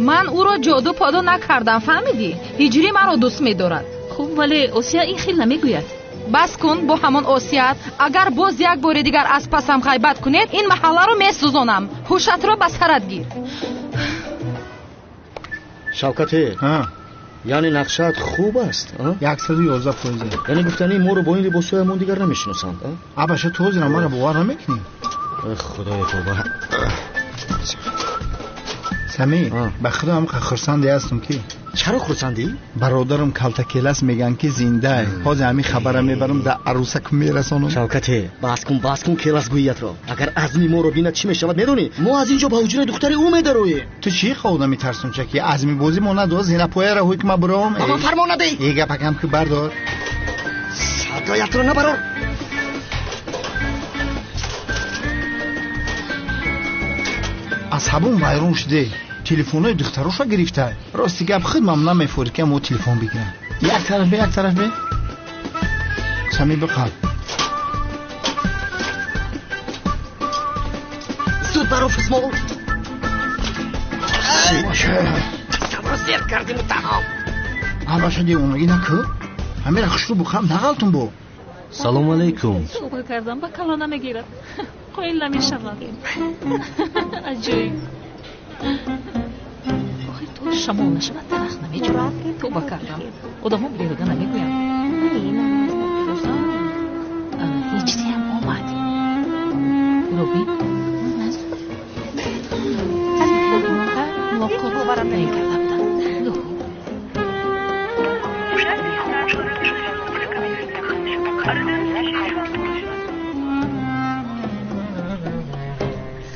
Ман ӯро ҷоду подо накардам, фаҳмидӣ? Ҳиҷрӣ маро дӯст медорад. Хуб, вале Осия ин хел намегӯяд. Бас кун бо ҳамон Осият. Агар боз як бори дигар аз пасам ғайбат кунед, ин маҳалларо месӯзонам. Ҳушатро ба сарат гир. Шавкате, яъне нақшаат хуб аст? 111%. Яъне гуфтанӣ моро бо ин либосҳоямон дигар намешиносанд? Абаша, ту ҳозира маро бовар намекунӣ? Худои тавба. Сами, ба худо ҳамқа хурсанде ҳастам ки. Чаро хурсандӣ? Бародарам Калтакелас мегӯянд ки зиндае. Ҳозир ҳамин хабара мебарам, дар арӯсак мерасонам. Шавкате, бас кун, бас кун келас гӯиятро. Агар азми моро бинад чӣ мешавад медонӣ? Мо аз ин ҷо ба ҳуҷраи духтари ӯ медароем. Ту чӣ одами тарсунча ки азми бозӣ мо надод, зинапояро ҳуй ки ма буром. Ба ман фармон надиҳ. Е гапакам ки бардор. Садоятро набарор. Асабон вайрон шуде. Телефонҳои духтароша гирифта. Рости гап худмам намефорид ки мо телефон бигирам. Як тараф бе, як тараф бе. Сами биқал. Зуд баро фусмол. Сабро зер кардиму тамом. Абаша девонагӣ накӯ. Ҳамера хушрӯ бухам нағалтум бо. Салом алейкум. Шӯхӣ кардам, ба кала намегирад. Қоил намешавад. Аҷоиб. Охир то шамол нашавад дарахт намеҷӯрад. Тоба кардам. Одамҳо беҳуда намегӯянд. Ана ҳиҷриям омад. Ӯро бин. Мулоқот таъин карда буданд.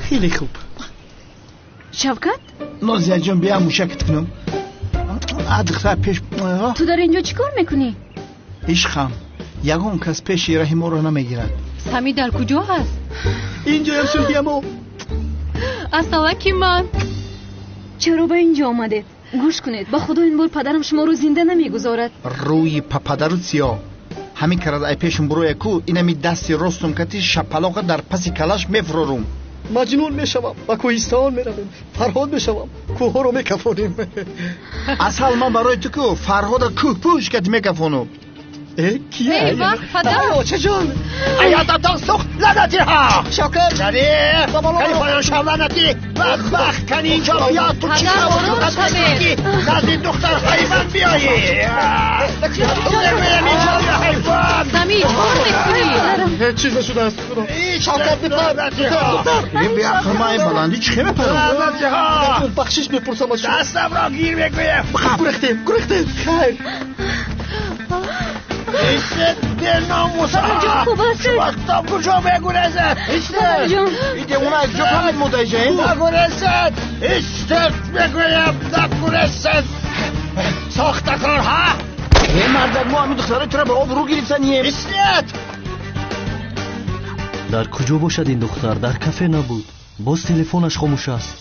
Хеле хуб. Шавкат? Нозияҷон, бия мушакат кунам. Духтар пеш. Ту дар инҷо чӣ кор мекунӣ? Ишқам, ягон кас пеши раҳи моро намегирад. Сами дар куҷо ҳаст? Инҷоям, сӯҳиямо. Асалаки ман. Чаро ба инҷо омадед? Гӯш кунед, ба худо ин бор падарам шуморо зинда намегузорад. Рӯи пападару сиёҳ. Ҳамин карад ай пешум буроя ку, инами дасти ростум кати шапалоқа дар паси калаш мефурорум. Маҷнун мешавам, ба кӯҳистон меравем, Фарҳод мешавам, кӯҳҳоро мекафонем. Асал, ман барои ту ку Фарҳода кӯҳпӯш кати мекафонум. Э, кия? Эй, вах, падар! Очаҷон! Аятатон сӯхт, лаънатиҳо! Шавкат! Кани, кани поён шав, лаънатӣ! Бадбахт, кани инҷо биё, ту чӣ хабар ки назди духтарҳои ман биёӣ? Мегӯям инҷо биё, ҳайвон! Сами, чӣ кор мекунӣ? Ҳеҷ чиз нашудааст. Шавкат, бипар! Духтар! Беақл, ман ин баландӣ чӣ хе мепарам? Лаънатиҳо! Бахшиш мепурсам аз шумо. Дастамро гир, мегӯям! Гурехтем, гурехтем! Хайр! Истед, беномусҳо! Шумо то куҷо мегурезед? Истед! Ин девона аз куҷо фаҳмид мо даиҷаем? Нагурезед! Истед, мегӯям, нагурезед! Сохтакорҳо! Е, мардак, мо ҳамин духтарои туро ба обрӯ гирифтанием. Истед! Дар куҷо бошад ин духтар? Дар кафе набуд. Боз телефонаш хомӯш аст.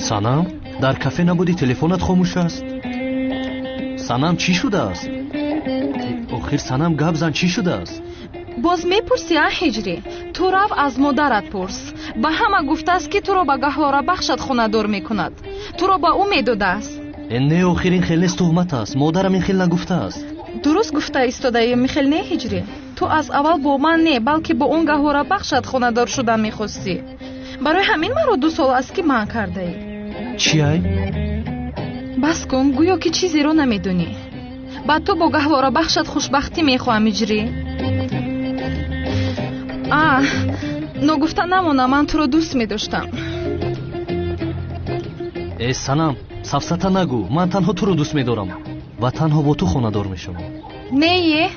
Санам, дар кафе набудӣ, телефонат хомӯш аст. Санам, чӣ шудааст? Охир Санам, гап зан, чӣ шудааст? Боз мепурсӣ, а Ҳиҷрӣ? Ту рав аз модарат пурс. Ба ҳама гуфтааст ки туро ба гаҳворабахшат хонадор мекунад. Туро ба ӯ медодааст. Не, охир ин хел нест, туҳмат аст. Модарам ин хел нагуфтааст. Дуруст гуфта истодаӣ, михел не, Ҳиҷрӣ? Ту аз аввал бо ман не, балки бо он гаҳворабахшат хонадор шудан мехостӣ. Барои ҳамин маро 2 сол аст ки манъ кардаӣ. Чӣ ай? Бас кун, гӯё ки чизеро намедонӣ. Ба ту бо гаҳворабахшат хушбахтӣ мехоҳам, Ҳиҷрӣ. Ногуфта намона, ман туро дӯст медоштам. Э, Санам, сафсата нагӯ. Ман танҳо туро дӯст медорам ва танҳо бо ту хонадор мешавам. Не,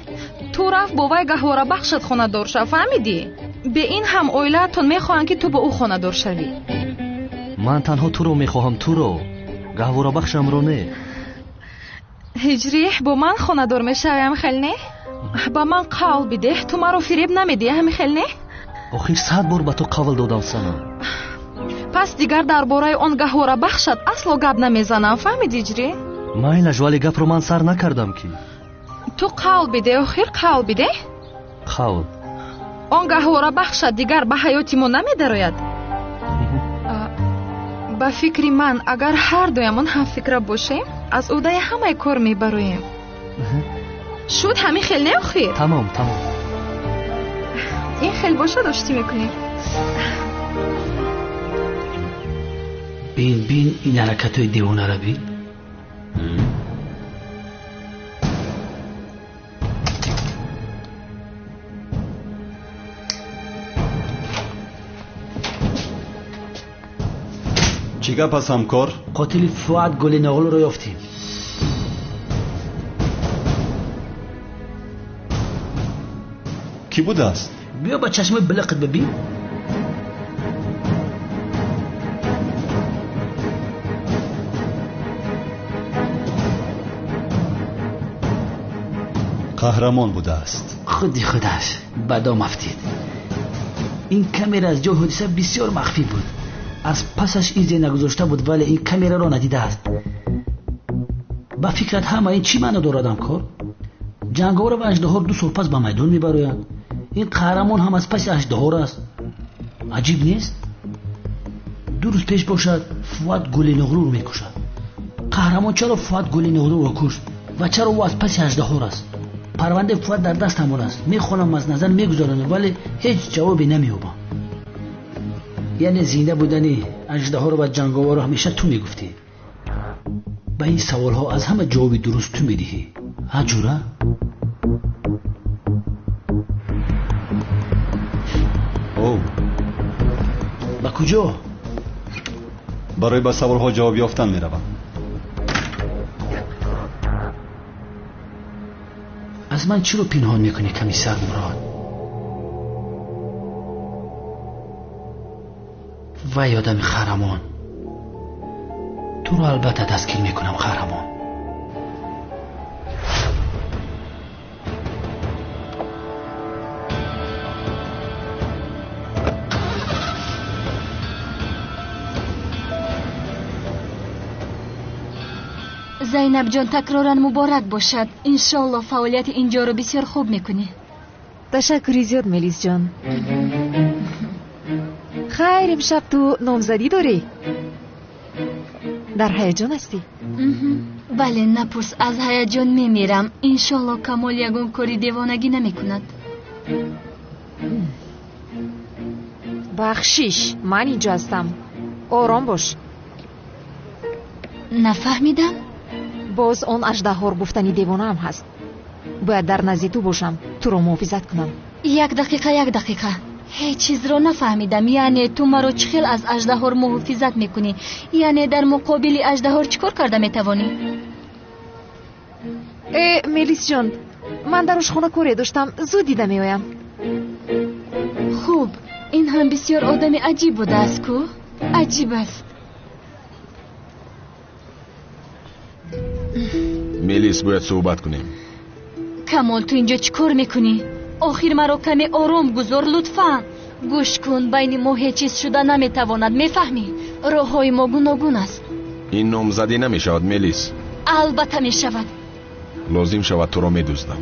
ту рафт бо вай гаҳворабахшат хонадор шав, фаҳмидӣ? Бе ин ҳам оилаатон мехоҳанд, ки ту бо ӯ хонадор шавӣ. Ман танҳо туро мехоҳам, туро. Гаҳворабахшамро не. Ҳиҷрӣ, бо ман хонадор мешавӣ, ҳамин хел не? Ба ман қавл бидеҳ, ту маро фиреб намедиҳӣ, ҳамин хел не? Охир 100 бор ба ту қавл додам, Санам. Пас дигар дар бораи он гаҳворабахшат асло гап намезанам, фаҳмидӣ, Ҳиҷрӣ? Майлаш, вале гапро ман сар накардам ки. Ту қавл бидеҳ, охир қавл бидеҳ. Қавл. Он гаҳворабахшат дигар ба ҳаёти мо намедарояд. Ба фикри ман, агар ҳар дуямон ҳамфикра бошем, аз ӯҳдаи ҳамаи кор мебароем. Шуд ҳамин хел не охир? Тамом, тамом. Ин хел бошад, оштӣ мекунем. Бин, бин ин ҳаракатҳои девонаро бин. Чӣ гап аст, ҳамкор? Қотили Фуат Гулиноғлуро ёфтем. Кӣ будааст? Биё ба чашмои билиқат бибин. Қаҳрамон будааст. Худи худаш ба дом афтид. Ин камера аз ҷои ҳодиса бисёр махфӣ буд. Аз пасаш изе нагузошта буд, вале ин камераро надидааст. Ба фикрат ҳама ин чӣ маъно дорад, ҳамкор? Ҷанговар ва аждаҳор 2 сол пас ба майдон мебароянд. Ин қаҳрамон ҳам аз паси аждаҳор аст. Аҷиб нест? 2 рӯз пеш бошад, Фуат Гулиноғлуро мекушад. Қаҳрамон чаро Фуат Гулиноғлуро кушт ва чаро ӯ аз паси аждаҳор аст? Парвандаи Фуат дар дастамон аст. Мехонам, аз назар мегузаронам, вале ҳеҷ ҷавобе намеёбам. Яъне зинда будани аждаҳор ва ҷанговарро ҳамеша ту мегуфтӣ. Ба ин саволҳо аз ҳама ҷавоби дуруст ту медиҳӣ. Ҳа, ҷура? О. Ба куҷо? Барои ба саволҳо ҷавоб ёфтан меравам. Аз ман чиро пинҳон мекунӣ, комиссар Мурод? Вай одами қаҳрамон, туро албатта дастгир мекунам, қаҳрамон. Зайнабҷон, такроран муборак бошад. Иншолло фаъолияти инҷоро бисёр хуб мекунӣ. Ташаккури зиёд, Мелисҷон. Хайр, имшаб ту номзадӣ дорӣ? Дар ҳаяҷон ҳастӣ? Бале, напурс, аз ҳаяҷон мемирам. Иншолло Камол ягон кори девонагӣ намекунад. Бахшиш, ман инҷо ҳастам. Ором бош. Нафаҳмидам? Боз он аждаҳор гуфтани девонаам ҳаст. Бояд дар назди ту бошам, туро муҳофизат кунам. Як дақиқа, як дақиқа. Ҳеҷ чизро нафаҳмидам. Яъне ту маро чӣ хел аз аждаҳор муҳофизат мекунӣ? Яъне дар муқобили аждаҳор чӣ кор карда метавонӣ? Э, Мелисҷон, ман дар ошхона коре доштам, зуд дида меоям. Хуб, ин ҳам бисёр одами аҷиб будааст ку? Аҷиб аст. Мелис, бояд суҳбат кунем. Камол, ту инҷо чӣ кор мекунӣ? Охир маро каме ором гузор, лутфан. Гӯш кун, байни мо ҳеҷ чиз шуда наметавонад, мефаҳмӣ? Роҳҳои мо гуногун аст. Ин номзадӣ намешавад, Мелис. Албатта мешавад. Лозим шавад туро медуздам.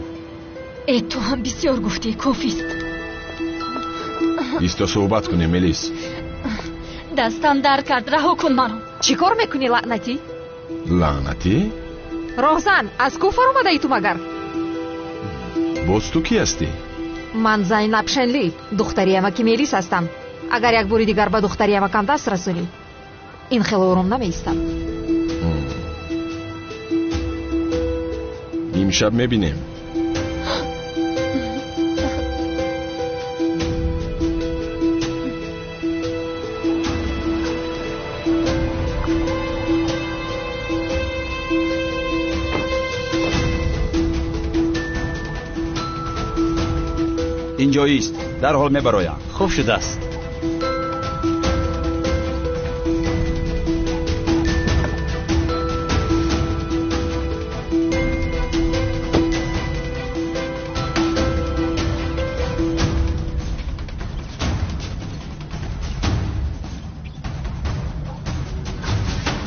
Э, ту ҳам бисёр гуфтӣ, кофист. Исто суҳбат кунем, Мелис. Дастам дард кард, раҳо кун маро. Чӣ кор мекунӣ, лаънатӣ? Лаънатӣ? Роҳзан, аз куфр омадаӣ ту магар? Боз ту кӣ ҳастӣ? Ман Зайнаб Шенли, духтари амаки Мелис ҳастам. Агар як бори дигар ба духтари амакам даст расонӣ, ин хеле ором намеистам. Имшаб мебинем. Инҷо Инҷо ист, дарҳол мебароям. Хуб шудааст.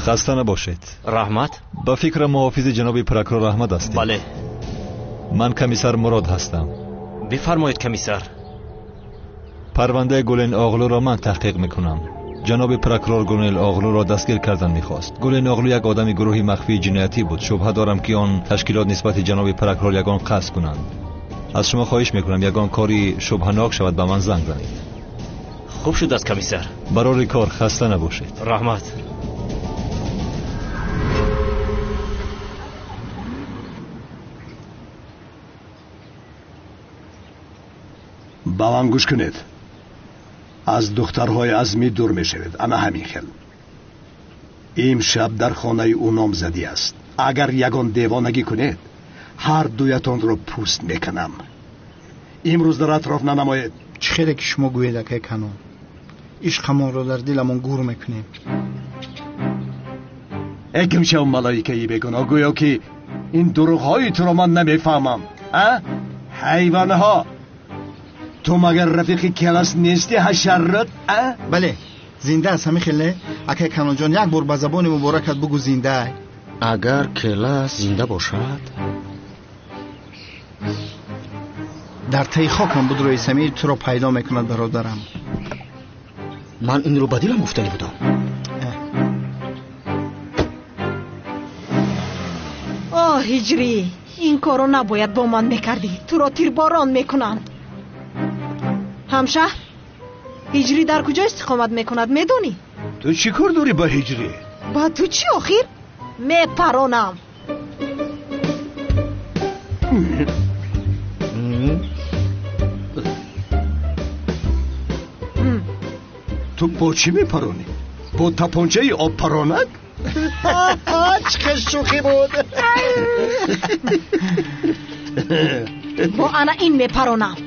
Хаста набошед. Раҳмат. Ба фикрам муҳофизи ҷаноби прокурор Аҳмад ҳастед. Бале. Ман комиссар Мурод ҳастам. Бифармоед, комиссар. Парвандаи Гулен Оғлуро ман таҳқиқ мекунам. Ҷаноби прокурор Гулен Оғлуро дастгир кардан мехост. Гулен Оғлу як одами гурӯҳи махфии ҷиноятӣ буд. Шубҳа дорам, ки он ташкилот нисбати ҷаноби прокурор ягон қасд кунанд. Аз шумо хоҳиш мекунам, ягон кори шубҳанок шавад, ба ман занг занед. Хуб шудааст, комиссар. Барори кор, хаста набошед. Раҳмат. Ба ман гӯш кунед. Аз духтарҳои Азмӣ дур мешавед. Ана ҳамин хел. Имшаб дар хонаи ӯ номзадӣ аст. Агар ягон девонагӣ кунед, ҳар дуятонро пӯст мекунам. Имрӯз дар атроф нанамоед. Чӣ хеле ки шумо гӯед, акай Канон. Ишқамонро дар диламон гур мекунем. Э кимшав малоикаи бегуноҳ, гӯё ки ин дурӯғҳои туро ман намефаҳмам. А? Ҳайвонҳо! Ту магар рафиқи Келас нести, ҳашаррат? А? Бале, зинда аст, ҳамин хел не? Акай Канонҷон, як бор ба забони муборакат бугӯ зинда. Агар Келас зинда бошад, дар таи хокам буд рӯи самир туро пайдо мекунад, бародарам. Ман инро ба дилам гуфтанӣ будам. О, Ҳиҷрӣ, ин корро набояд бо ман мекардӣ. Туро тирборон мекунанд. Ҳамшаҳр, Ҳиҷрӣ дар куҷо истиқомат мекунад, медонӣ? Ту чӣ кор дорӣ ба Ҳиҷрӣ? Ба ту чӣ охир? Мепаронам. Ту бо чӣ мепаронӣ? Бо тапончаи обпаронак? Чӣ хел шӯхӣ буд! Бо ана ин мепаронам.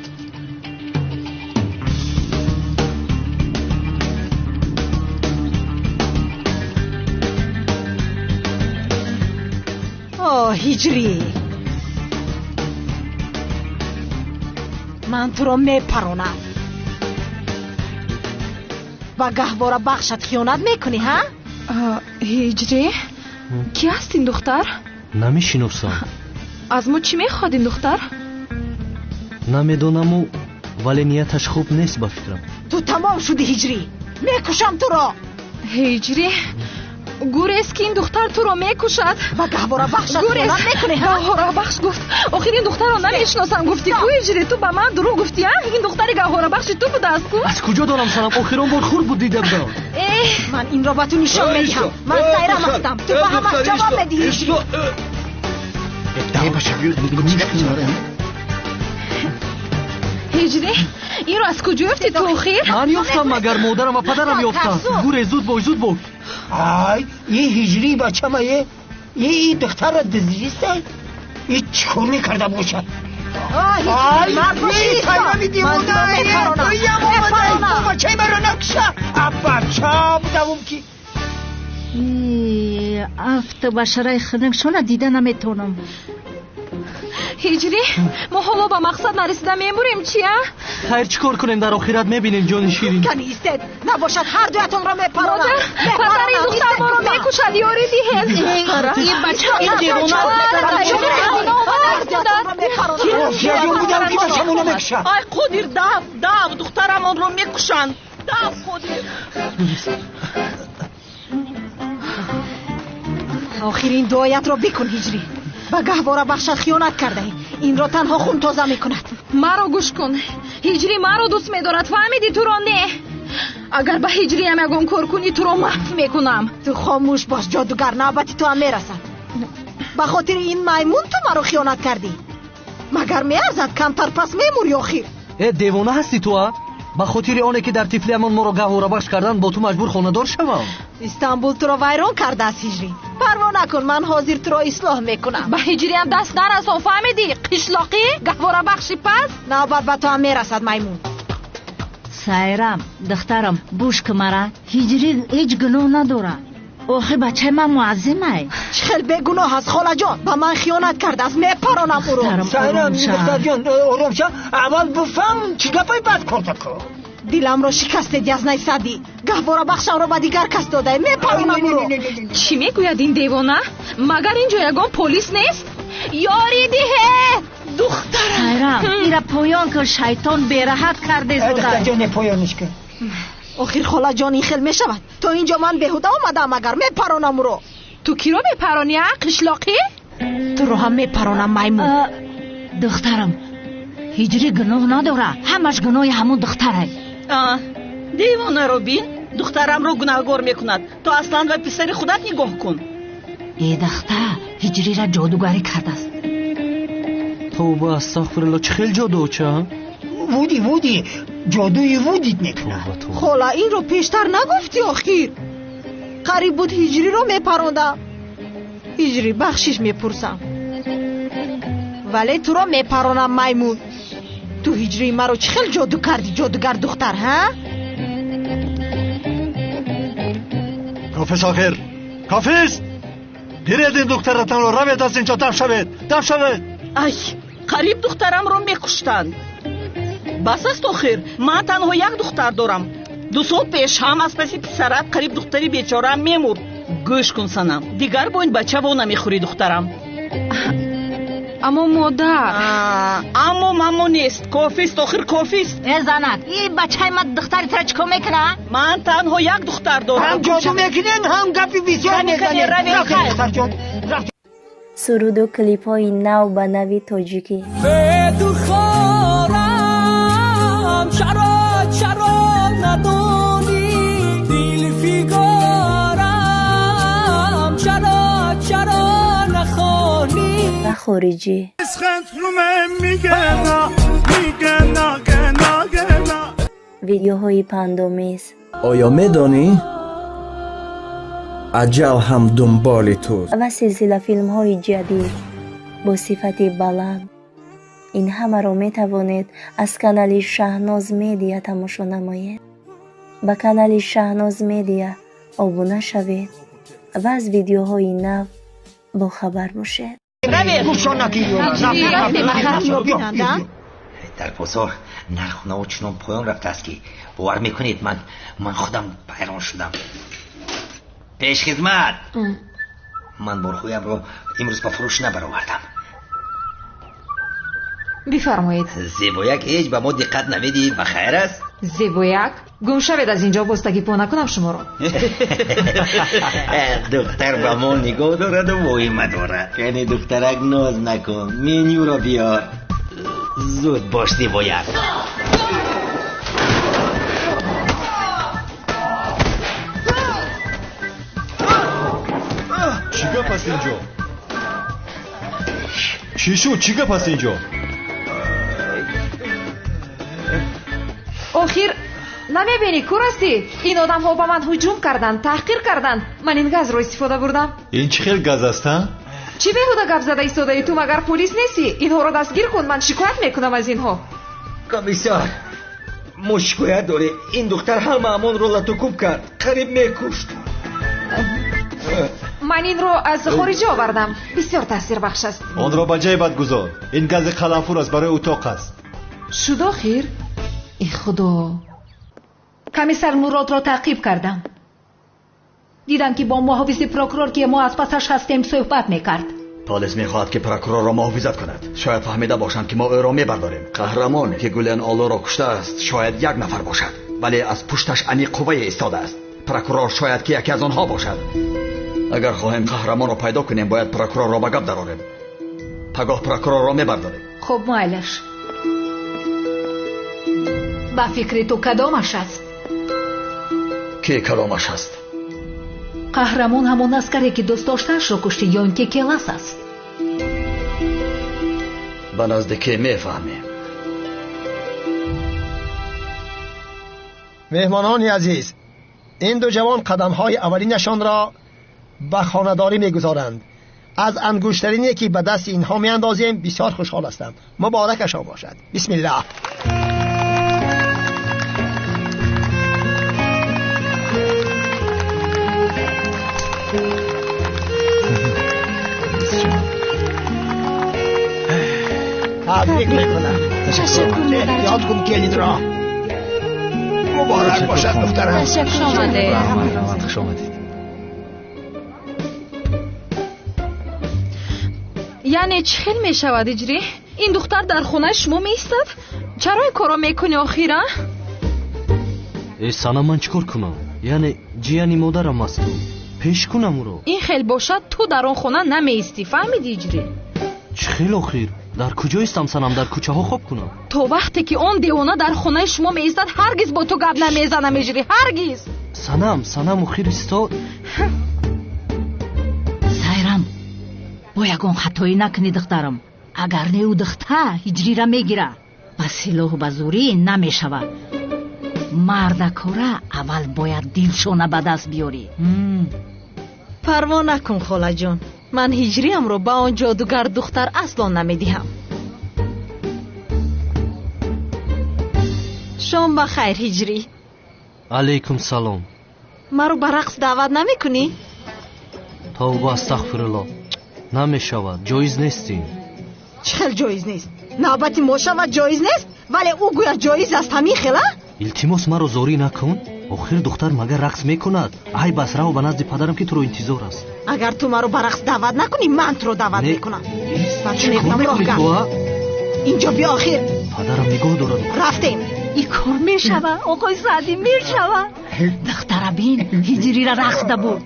О, Ҳиҷрӣ, ман туро мепаронам. Ба гаҳвора бахшат хиёнат мекунӣ, ҳа? Ҳиҷрӣ, ки аст ин духтар? Намешиносам. Аз мо чӣ мехоҳад ин духтар? Намедонаму, вале нияташ хуб нест ба фикрам. Ту тамом шудӣ, Ҳиҷрӣ, мекушам туро. Ҳиҷрӣ, гурез ки ин духтар туро мекушад. Ба гаҳвора бахшат хиёнат мекунӣ, ҳа? Гаҳвора бахш гуфт. Охир ин духтарро намешиносам гуфтӣ ку, Ҳиҷрӣ? Ту ба ман дурӯғ гуфтӣ, а? Ин духтари гаҳвора бахши ту будааст ку? Аз куҷо донам, Санам? Охирон бор хурд буд дида будам. Ман инро ба ту нишон медиҳам. Ман сайрам ҳастам. Ту ба ҳамаш ҷавоб медиҳӣ. Ҳиҷрӣ, инро аз куҷо ёфтӣ ту охир? Ман ёфтам, магар модарам ва падарам ёфтанд. Гурез, зуд бош, зуд бош. Ай, ин Ҳиҷрӣ бачамае? Ин духтарро дуздиста? Ин чӣ кор мекарда бошад? Ай, сайрами девона! Бачаи маро накуша! Бача будавум ки! Афту башараи хунукшона дида наметавонам. Ҳиҷрӣ, мо ҳоло ба мақсад нарасида мемурем, чи, а? Хайр, чӣ кор кунем, дар охират мебинем, ҷони ширин. Кани истед, набошад ҳар дуятонро мепаронам. Модар, падар, ин духтар моро мекушад, ёрӣ диҳед. Ин бача, ин девона. Офияҷон, будам ки бачамонро мекушад. Ай Қодир, дав, дав, духтарамонро мекушанд. Дав, Қодир. Охир ин дуоятро бикун, Ҳиҷрӣ. Ба гаҳвора бахшат хиёнат кардаӣ. Инро танҳо хун тоза мекунад. Маро гӯш кун, Ҳиҷрӣ маро дӯст медорад, фаҳмидӣ? Туро не. Агар ба Ҳиҷриям ягон кор кунӣ, туро маҳв мекунам. Ту хомӯш бош, ҷодугар, навбати ту ҳам мерасад. Ба хотири ин маймун ту маро хиёнат кардӣ. Магар меарзад? Камтар пас мемурӣ охир. Э, девона ҳастӣ ту, а? Ба хотири оне ки дар тифлиамон моро гаҳворабахш карданд, бо ту маҷбур хонадор шавам. Истанбул туро вайрон кардааст, Ҳиҷрӣ. Парво накун, ман ҳозир туро ислоҳ мекунам. Ба ҳиҷриям даст нарасон, фаҳмидӣ? Қишлоқӣ, гаҳворабахши пас. Навбат ба ту ҳам мерасад, маймун. Сайрам, духтарам, гӯш ки мара, ҳиҷрӣ ҳеҷ гуноҳ надорад. Охи бачаи ман муаззимай. Чӣ хел бегуноҳ аст, холаҷон? Ба ман хиёнат кардааст, мепаронам ӯро. Сайрам, духтарҷон, ором ша. Аввал бифаҳм чӣ гапай бад корда ку. Диламро шикастед, язнай садӣ. Гаҳворабахшамро ба дигар кас додаe, мепаронам ӯро. Чӣ мегӯяд ин девона? Магар ин ҷо ягон полис нест? Ёрӣ диҳед! Духтарам! Сайрам, ира поён кун, шайтон бераҳат кардест. Духтарҷон, поёниш кун. Охир холаҷон, ин хел мешавад. То ин ҷо ман беҳуда омадаам, агар мепаронам ӯро. Ту киро мепаронӣ, а, қишлоқӣ? Туро ҳам мепаронам, маймун. Духтарам, ҳиҷрӣ гуноҳ надорад, ҳамаш гуноҳи ҳамон духтарай. Девонаро бин, духтарамро гунаҳгор мекунад. Ту аслан ба писари худат нигоҳ кун. Э духтар, ҳиҷриро ҷодугарӣ кардааст. Тавба, астағфирулло, чӣ хел ҷоду, оча? Вуди, вуди, ҷодуи вудит мекунад. Хола, инро пештар нагуфтӣ охир. Қариб буд ҳиҷриро мепарондам. Ҳиҷрӣ, бахшиш мепурсам. Вале туро мепаронам, маймун. Ту ҳиҷрии маро чӣ хел ҷоду кардӣ, ҷодугар духтар, ҳа? Кофист охир, кофист! Гиред ин духтаратонро, равед аз инҷо, дам шавед, дам шавед! Ай, қариб духтарамро мекуштанд. Бас аст охир, ман танҳо як духтар дорам. 2 сол пеш ҳам аз паси писарат қариб духтари бечораам мемурд. Гӯш кун, санам, дигар бо ин бача во намехӯрӣ, духтарам. Аммо модар. Аммо мамо нест. Кофист охир, кофист. Э занак, ин бачаи ман духтари туро чӣ кор мекунад? Ман танҳо як духтар дорам. Ҳам ҷоду мекунед, ҳам гапи бисёр мезанед. Суруду клипҳои нав ба нави тоҷикӣ. Бедухорам, чаро, чаро надонӣ, дилфигорам, чаро, чаро нахонӣ. Ва хориҷӣ. Видеоҳои пандомез. Оё медонӣ? Аҷал ҳам дунболи туст. Ва силсилафилмҳои ҷадид бо сифати баланд. Ин ҳамаро метавонед аз канали Шаҳноз Медиа тамошо намоед. Ба канали Шаҳноз Медиа обуна шавед ва аз видеоҳои нав бохабар бошед. Дар бозор нарху чунон поён рафтааст, ки бовар мекунед, ман худам ҳайрон шудам. Пешхизмат, ман борҳоямро имрӯз ба фурӯш набаровардам. Бифармоед. Зебояк ҳеҷ ба мо диққат намедиҳӣ, ба хайр аст? Зебояк, гум шавед аз инҷо, боз тагипо накунам шуморо. Духтар ба мо нигоҳ дораду воҳима дорад. Яъне духтарак, ноз накун, менюро биёр. Зуд бош, зебояк. Чӣ гап аст инҷо? Чӣ шуд? Чӣ гап аст инҷо? Охир намебинӣ, кур ҳастӣ? Ин одамҳо ба ман ҳуҷум карданд, таҳқир карданд. Ман ин газро истифода бурдам. Ин чӣ хел газ аст, ҳа? Чӣ беҳуда гап зада истодаӣ ту? Магар полис нестӣ? Инҳоро дастгир кун, ман шикоят мекунам аз инҳо. Комиссар, мо шикоят дорем. Ин духтар ҳамаамонро латукӯб кард, қариб мекушт. Ман инро аз хориҷа овардам. Бисёр таъсирбахш аст. Онро ба ҷайбат гузор. Ин гази қаламфур аст, барои утоқ аст. Шуд охир? Э худо, комиссар Муродро таъқиб кардам. Дидам, ки бо муҳофизи прокурор, ки мо аз пасаш ҳастем, суҳбат мекард. Полис мехоҳад, ки прокурорро муҳофизат кунад. Шояд фаҳмида бошанд, ки мо ӯро мебардорем. Қаҳрамоне, ки Гулен Олоро куштааст, шояд як нафар бошад, вале аз пушташ аниқ қуввае истодааст. Прокурор шояд ки яке аз онҳо бошад. Агар хоҳем қаҳрамонро пайдо кунем, бояд прокурорро ба гап дарорем. Пагоҳ прокурорро мебардорем. Хуб, майлаш. Ба фикри ту кадомаш аст? Ки кадомаш аст? Қаҳрамон ҳамон аскаре, ки дӯст доштаашро кушти, ё ин ки Келас аст? Ба наздикӣ мефаҳмем. Меҳмонони азиз, ин ду ҷавон қадамҳои аввалинашонро ба хонадорӣ мегузоранд. Аз ангуштарине ки ба дасти инҳо меандозем бисёр хушҳол ҳастам. Муборакашон бошад. Бисмиллаҳ. Табрик мекунам. Эҳтиёт кун келинро. Муборак бошад духтарам. Хуш омадед. Хуш омадед. Яъне чӣ хел мешавад иҷрӣ? Ин духтар дар хонаи шумо меистад? Чаро ин корро мекунӣ охир, а? Э, Санам, ман чӣ кор кунам? Яъне ҷияни модарам аст ӯ. Пеш кунам ӯро. Ин хел бошад, ту дар он хона намеистӣ, фаҳмидӣ иҷрӣ? Чӣ хел охир? Дар куҷо истам, Санам? Дар кӯчаҳо хоб кунам? То вақте ки он девона дар хонаи шумо меистад, ҳаргиз бо ту гап намезанам иҷрӣ, ҳаргиз. Санам, Санам, охир истод. Сайрам, бо ягон хатоӣ накунӣ духтарам. Агар не ӯ духта ҳиҷрира мегира. Ба силоҳу ба зӯрӣ намешавад. Мардакора аввал бояд дилшона ба даст биёрӣ. Парво накун, холаҷон. Ман ҳиҷриамро ба он ҷодугар духтар асло намедиҳам. Шом ба хайр, ҳиҷрӣ. Алайкум салом. Маро ба рақс даъват намекунӣ? Тавба, астағфируллоҳ. Намешавад, ҷоиз нест ин. Чӣ хел ҷоиз нест? Навбати мо шавад ҷоиз нест, вале ӯ гӯя ҷоиз аст, ҳамин хел, а? Илтимос, маро зорӣ накун. Охир духтар магар рақс мекунад? Ай бас, рав ба назди падарам ки туро интизор аст. Агар ту маро ба рақс даъват накунӣ, ман туро даъват мекунам. Ба ту мегӯям, роҳ гард. Инҷо биё охир. Падарам нигоҳ дорад. Рафтем. Ин кор мешава, оқои Саъдӣ, мешава. Духтара бин, ҳиҷрира рақс дабуд.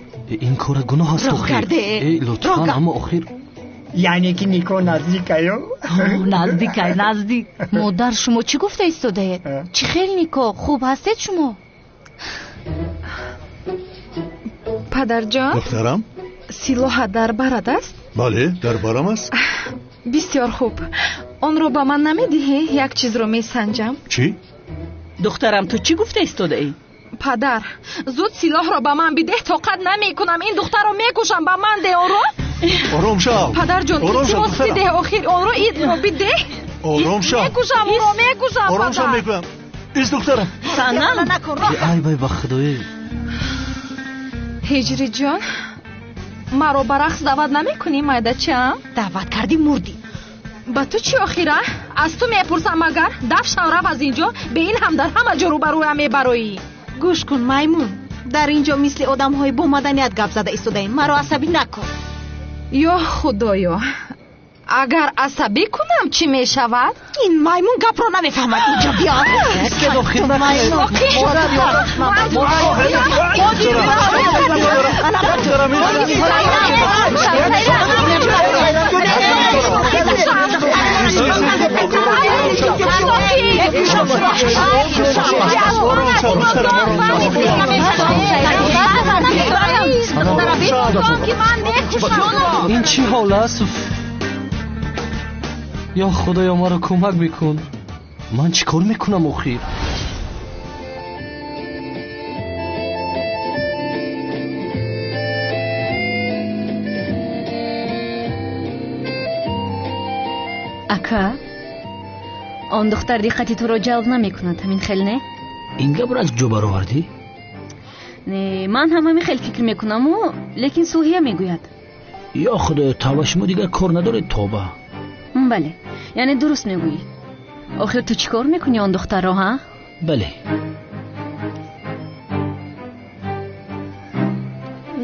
Ин кора гуноҳ аст охир. Э, лутфан, аммо охир. Яъне ки никоҳ наздикаю? Наздикай, наздик. Модар, шумо чӣ гуфта истодаед? Чӣ хел никоҳ? Хуб ҳастед шумо? Падарҷон? Духтарам? Силоҳа дар барат аст? Бале, дар барам аст. Бисёр хуб. Онро ба ман намедиҳӣ? Як чизро месанҷам. Чӣ? Духтарам, ту чӣ гуфта истодаӣ? Падар, зуд силоҳро ба ман бидеҳ, тоқат намекунам. Ин духтарро мекушам, ба ман деҳ онро. Ором шав. Падарҷон, илтимос, бидеҳ охир онро, идро бидеҳ. Ором шав. Мекушам ӯро, мекушам. Ором шав мегӯям. Ист, духтарам. Санам. Ай вай, ба худои. Ҳиҷриҷон, маро ба рақс даъват намекунӣ, майдачаам? Даъват кардӣ, мурдӣ. Ба ту чӣ охира? Аз ту мепурсам агар. Даф шав, рав аз инҷо. Бе ин ҳам дар ҳама ҷо рӯбарӯям мебароӣ. Гӯш кун, маймун. Дар инҷо мисли одамҳои бо маданият гап зада истодаем. Маро асабӣ накун. Ё худоё, агар асабӣ кунам чӣ мешавад? Ин маймун гапро намефаҳмад. Инҷо биё. Ин чӣ ҳол аст? Ё худоё, маро кӯмак бикун. Ман чӣ кор мекунам охир? Ака, он духтар диққати туро ҷалб намекунад, ҳамин хел не? Ин гапро аз куҷо баровардӣ? Не, ман ҳам ҳамин хел фикр мекунаму, лекин Суҳия мегӯяд. Ё худоё, тавба, шумо дигар кор надоред, тавба. Бале, яъне дуруст мегӯӣ. Охир ту чӣ кор мекунӣ он духтарро, ҳа? Бале.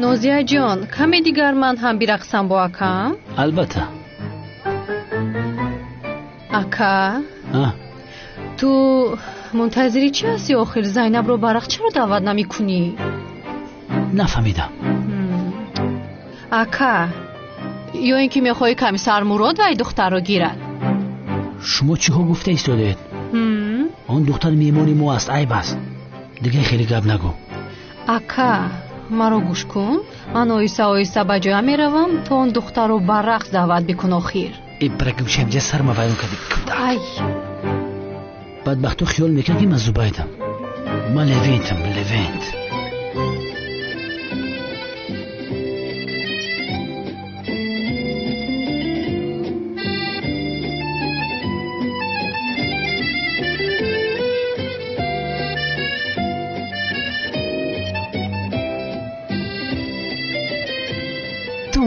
Нозияҷон, каме дигар ман ҳам бирақсам бо акам? Албатта. Ака, ту мунтазири чӣ ҳасти охир? Зайнабро ба рақс чаро даъват намекунӣ? Нафаҳмидам. Ака, ё ин ки мехоҳӣ комиссар Мурод вай духтарро гирад? Шумо чиҳо гуфта истодаед? Он духтар меҳмони мо аст, айб аст. Дигар хеле гап нагӯ. Ака, маро гӯш кун. Ман оҳиста оҳиста ба ҷоя меравам, то он духтарро ба рақс даъват бикун охир. Ибрагимшамҷа сарма вайрон кардӣ. Ай, бадбахту хиёл мекард ки ман Зубайдам. Ман Левентам, Левент.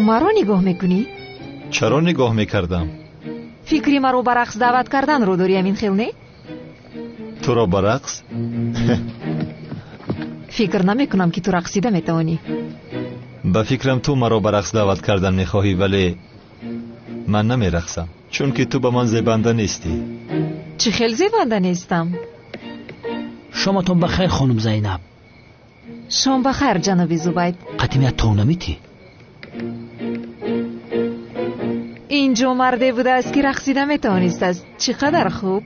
Маро нигоҳ мекунӣ? Чаро нигоҳ мекардам? Фикри маро ба рақс даъват карданро дорӣ, амин хел не? Туро ба рақс? Фикр намекунам, ки ту рақсида метавонӣ. Ба фикрам, ту маро ба рақс даъват кардан мехоҳӣ, вале ман намерақсам, чунки ту ба ман зебанда нестӣ. Чӣ хел зебанда нестам? Шоматон ба хайр, хонум Зайнаб. Шом ба хайр, ҷаноби Зубайд. Қатимият то намитӣ? Инҷо марде будааст, ки рақсида метавонистааст. Чӣ қадар хуб!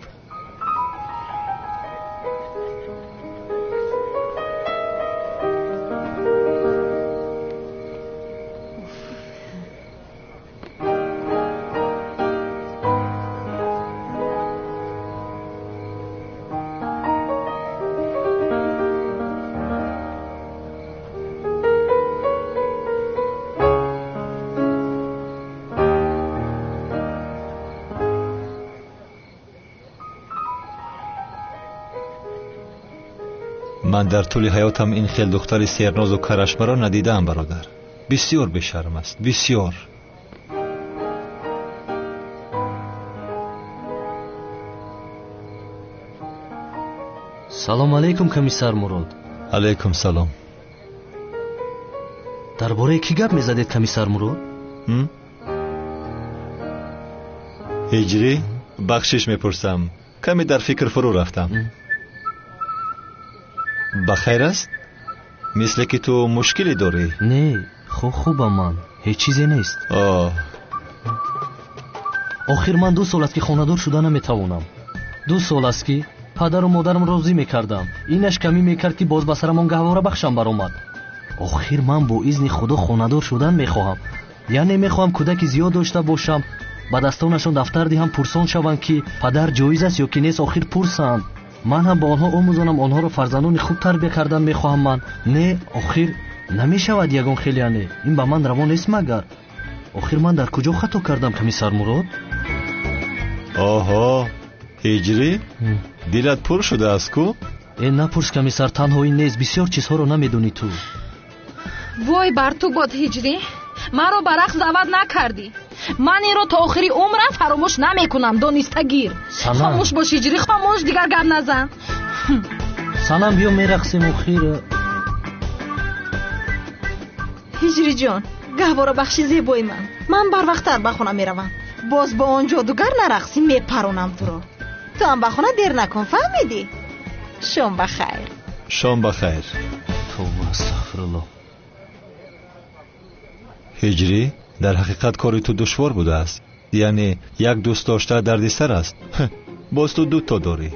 Ман дар тӯли ҳаётам ин хел духтари сернозу карашмаро надидаам, бародар. Бисёр бешарм аст, бисёр. Салом алейкум, комиссар Мурод. Алейкум салом. Дар бораи кӣ гап мезадед, комиссар Мурод? Ҳиҷрӣ, бахшиш мепурсам, каме дар фикр фурӯ рафтам. Ба хайр аст? Мисле ки ту мушкиле дорӣ. Не, хубам ман, ҳеҷ чизе нест. Охир ман 2 сол аст, ки хонадор шуда наметавонам. 2 сол аст, ки падару модарам розӣ мекардам. Инаш камӣ мекард, ки боз ба сарам он гаҳворабахшам баромад. Охир ман бо изни Худо хонадор шудан мехоҳам. Яъне мехоҳам кӯдаки зиёд дошта бошам, ба дастонашон дафтар диҳам, пурсон шаванд, ки падар ҷоиз аст ё ки нест. Охир пурсанд. Ман ҳам ба онҳо омӯзонам, онҳоро фарзандони хуб тарбия кардан мехоҳам ман. Не, охир намешавад ягон хел, яъне ин ба ман раво нест магар. Охир ман дар куҷо хато кардам, комиссар Мурод? Оҳо, ҳиҷрӣ, дилат пур шудааст ку? Э, напурс, комиссар, танҳо ин нест, бисёр чизҳоро намедонӣ ту. Вой бар ту бод, ҳиҷрӣ, маро ба рақс даъват накардӣ. Ман инро то охири умрам фаромӯш намекунам, дониста гир. Хомӯш бош, ҳиҷрӣ, хомӯш, дигар гап назан. Санам, биё мерақсем охир. Ҳиҷриҷон, гаҳворабахши зебои ман, ман барвақттар ба хона меравам. Боз бо он ҷодугар нарақсӣ, мепаронам туро. Ту ҳам ба хона дер накун, фаҳмидӣ? Шом ба хайр. Шом ба хайр. Тавба, астағфируллоҳ. Ҳиҷрӣ, дар ҳақиқат кори ту душвор будааст. Яъне як дӯст дошта дардисар аст. Боз ту 2 то дорӣ.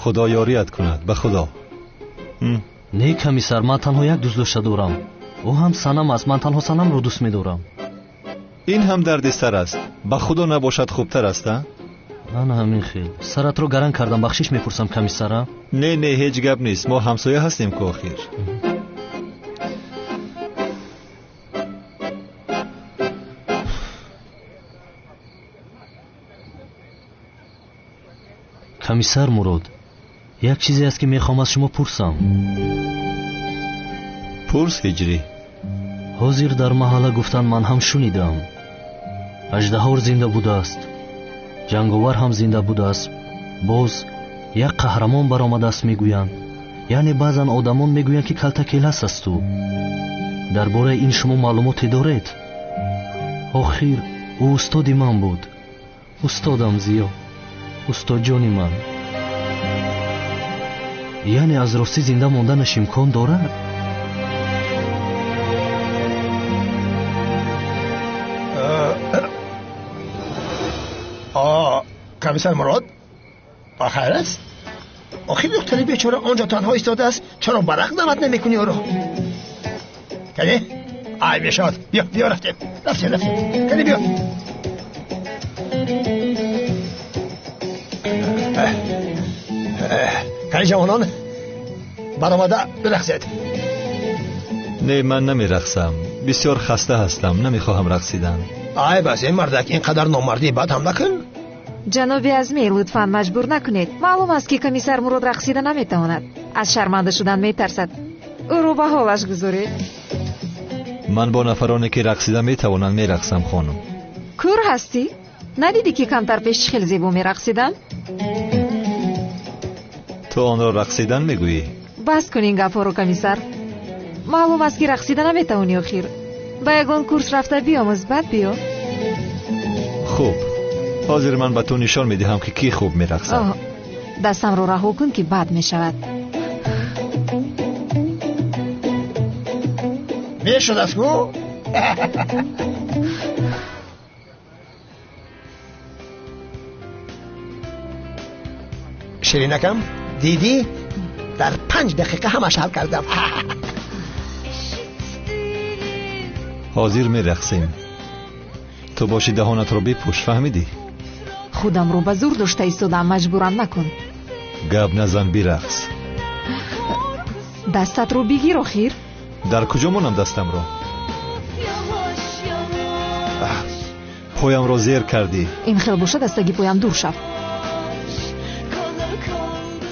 Худо ёрият кунад, ба Худо. Не, комиссар, ман танҳо як дӯст дошта дорам. Ӯ ҳам Санам аст. Ман танҳо Санамро дӯст медорам. Ин ҳам дардисар аст. Ба Худо набошад хубтар аст, а? Ман ҳамин хел. Саратро гаран кардам, бахшиш мепурсам, комиссара. Не, не, ҳеҷ гап нест. Мо ҳамсоя ҳастем ку охир. Комиссар Мурод, як чизе аст, ки мехоҳам аз шумо пурсам. Пурс, ҳиҷрӣ. Ҳозир дар маҳалла гуфтанд, ман ҳам шунидам, аждаҳор зинда будааст, ҷанговар ҳам зинда будааст, боз як қаҳрамон баромадааст мегӯянд. Яъне баъзан одамон мегӯянд, ки калтакелас аст ӯ. Дар бораи ин шумо маълумоте доред? Охир ӯ устоди ман буд. Устодам Зиё, устодҷони ман. Яъне аз ростӣ зинда монданаш имкон дорад? Комиссар Мурод, ба хайр аст? Охир духтари бечора онҷо танҳо истодааст, чаро ба рақс даъват намекунӣ ӯро? Кане, ай мешавад. Биё, биё, рафтем, рафтем, рафтем. Кане, биё. Кане, ҷавонон, баромада бирақсед. Не, ман намерақсам. Бисёр хаста ҳастам, намехоҳам рақсидан. Ай бас, ин мардак, ин қадар номардӣ бад ҳам накун. Ҷаноби Азмӣ, лутфан маҷбур накунед. Маълум аст, ки комиссар Мурод рақсида наметавонад. Аз шарманда шудан метарсад. Ӯро ба ҳолаш гузоред. Ман бо нафароне ки рақсида метавонанд мерақсам, хонум. Кӯр ҳастӣ? Надидӣ ки камтар пеш чӣ хел зебо мерақсидам? Ту онро рақсидан мегӯӣ? Бас кун ин гапҳоро, комиссар. Маълум аст ки рақсида наметавонӣ охир. Ба ягон курс рафта биомӯз, баъд биё. Хуб, ҳозир ман ба ту нишон медиҳам ки кӣ хуб мерақсад. Дастамро раҳо кун ки бад мешавад. Мешудааст ку? Ширинакам, дидӣ? Дар 5 дақиқа ҳамаш ҳал кардам. Ҳозир мерақсем. Ту боши даҳонатро бипӯш, фаҳмидӣ? Худамро ба зур дошта истодам, маҷбурам накун. Гап назан, бирақс. Дастатро бигир охир. Дар куҷо монам дастамро? Поямро зер кардӣ. Ин хел бошад, аз таги поям дур шав.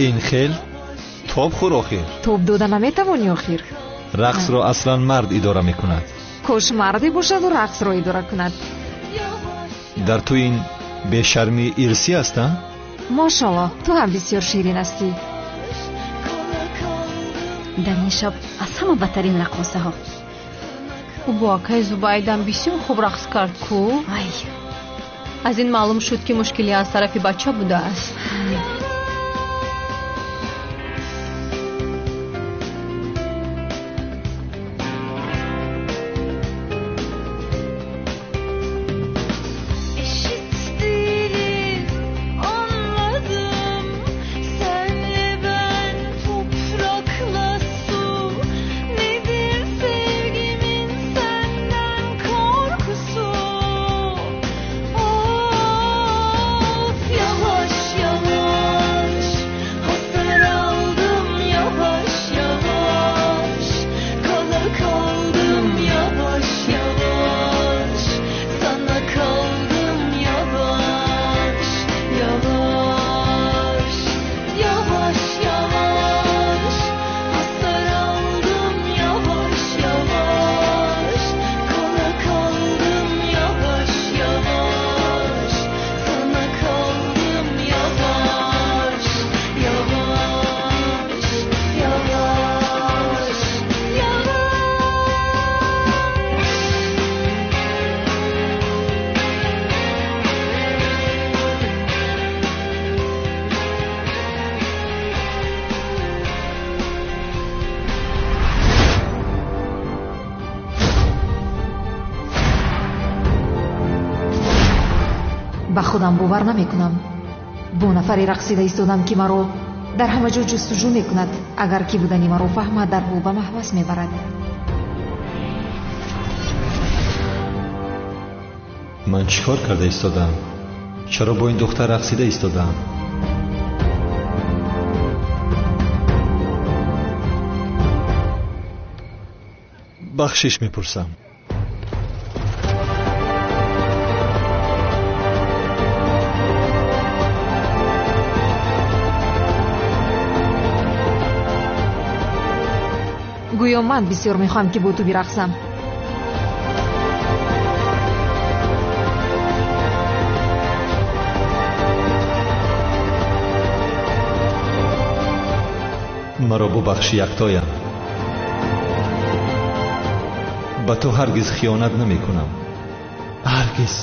Ин хел? Тоб хӯр охир. Тоб дода наметавонӣ охир. Рақсро аслан мард идора мекунад. Кош марде бошаду рақсро идора кунад. Дар ту ин бешармии ирсӣ аст, а? Мошалло, ту ҳам бисёр ширин ҳастӣ. Дар ин шаб аз ҳама бадтарин раққосаҳо. Ӯ бо акаи Зубайдам бисёр хуб рақс кард ку. Ай, аз ин маълум шуд ки мушкилӣ аз тарафи бача будааст. Ба худам бовар намекунам. Бо нафаре рақсида истодам ки маро дар ҳама ҷо ҷустуҷӯ мекунад. Агар ки будани маро фаҳмад, дарҳол ба маҳбас мебарад. Ман чӣ кор карда истодам? Чаро бо ин духтар рақсида истодам? Бахшиш мепурсам. Гӯё ман бисёр мехоҳам ки бо ту бирақсам. Маро бубахши, яктоям. Ба ту ҳаргиз хиёнат намекунам. Ҳаргиз.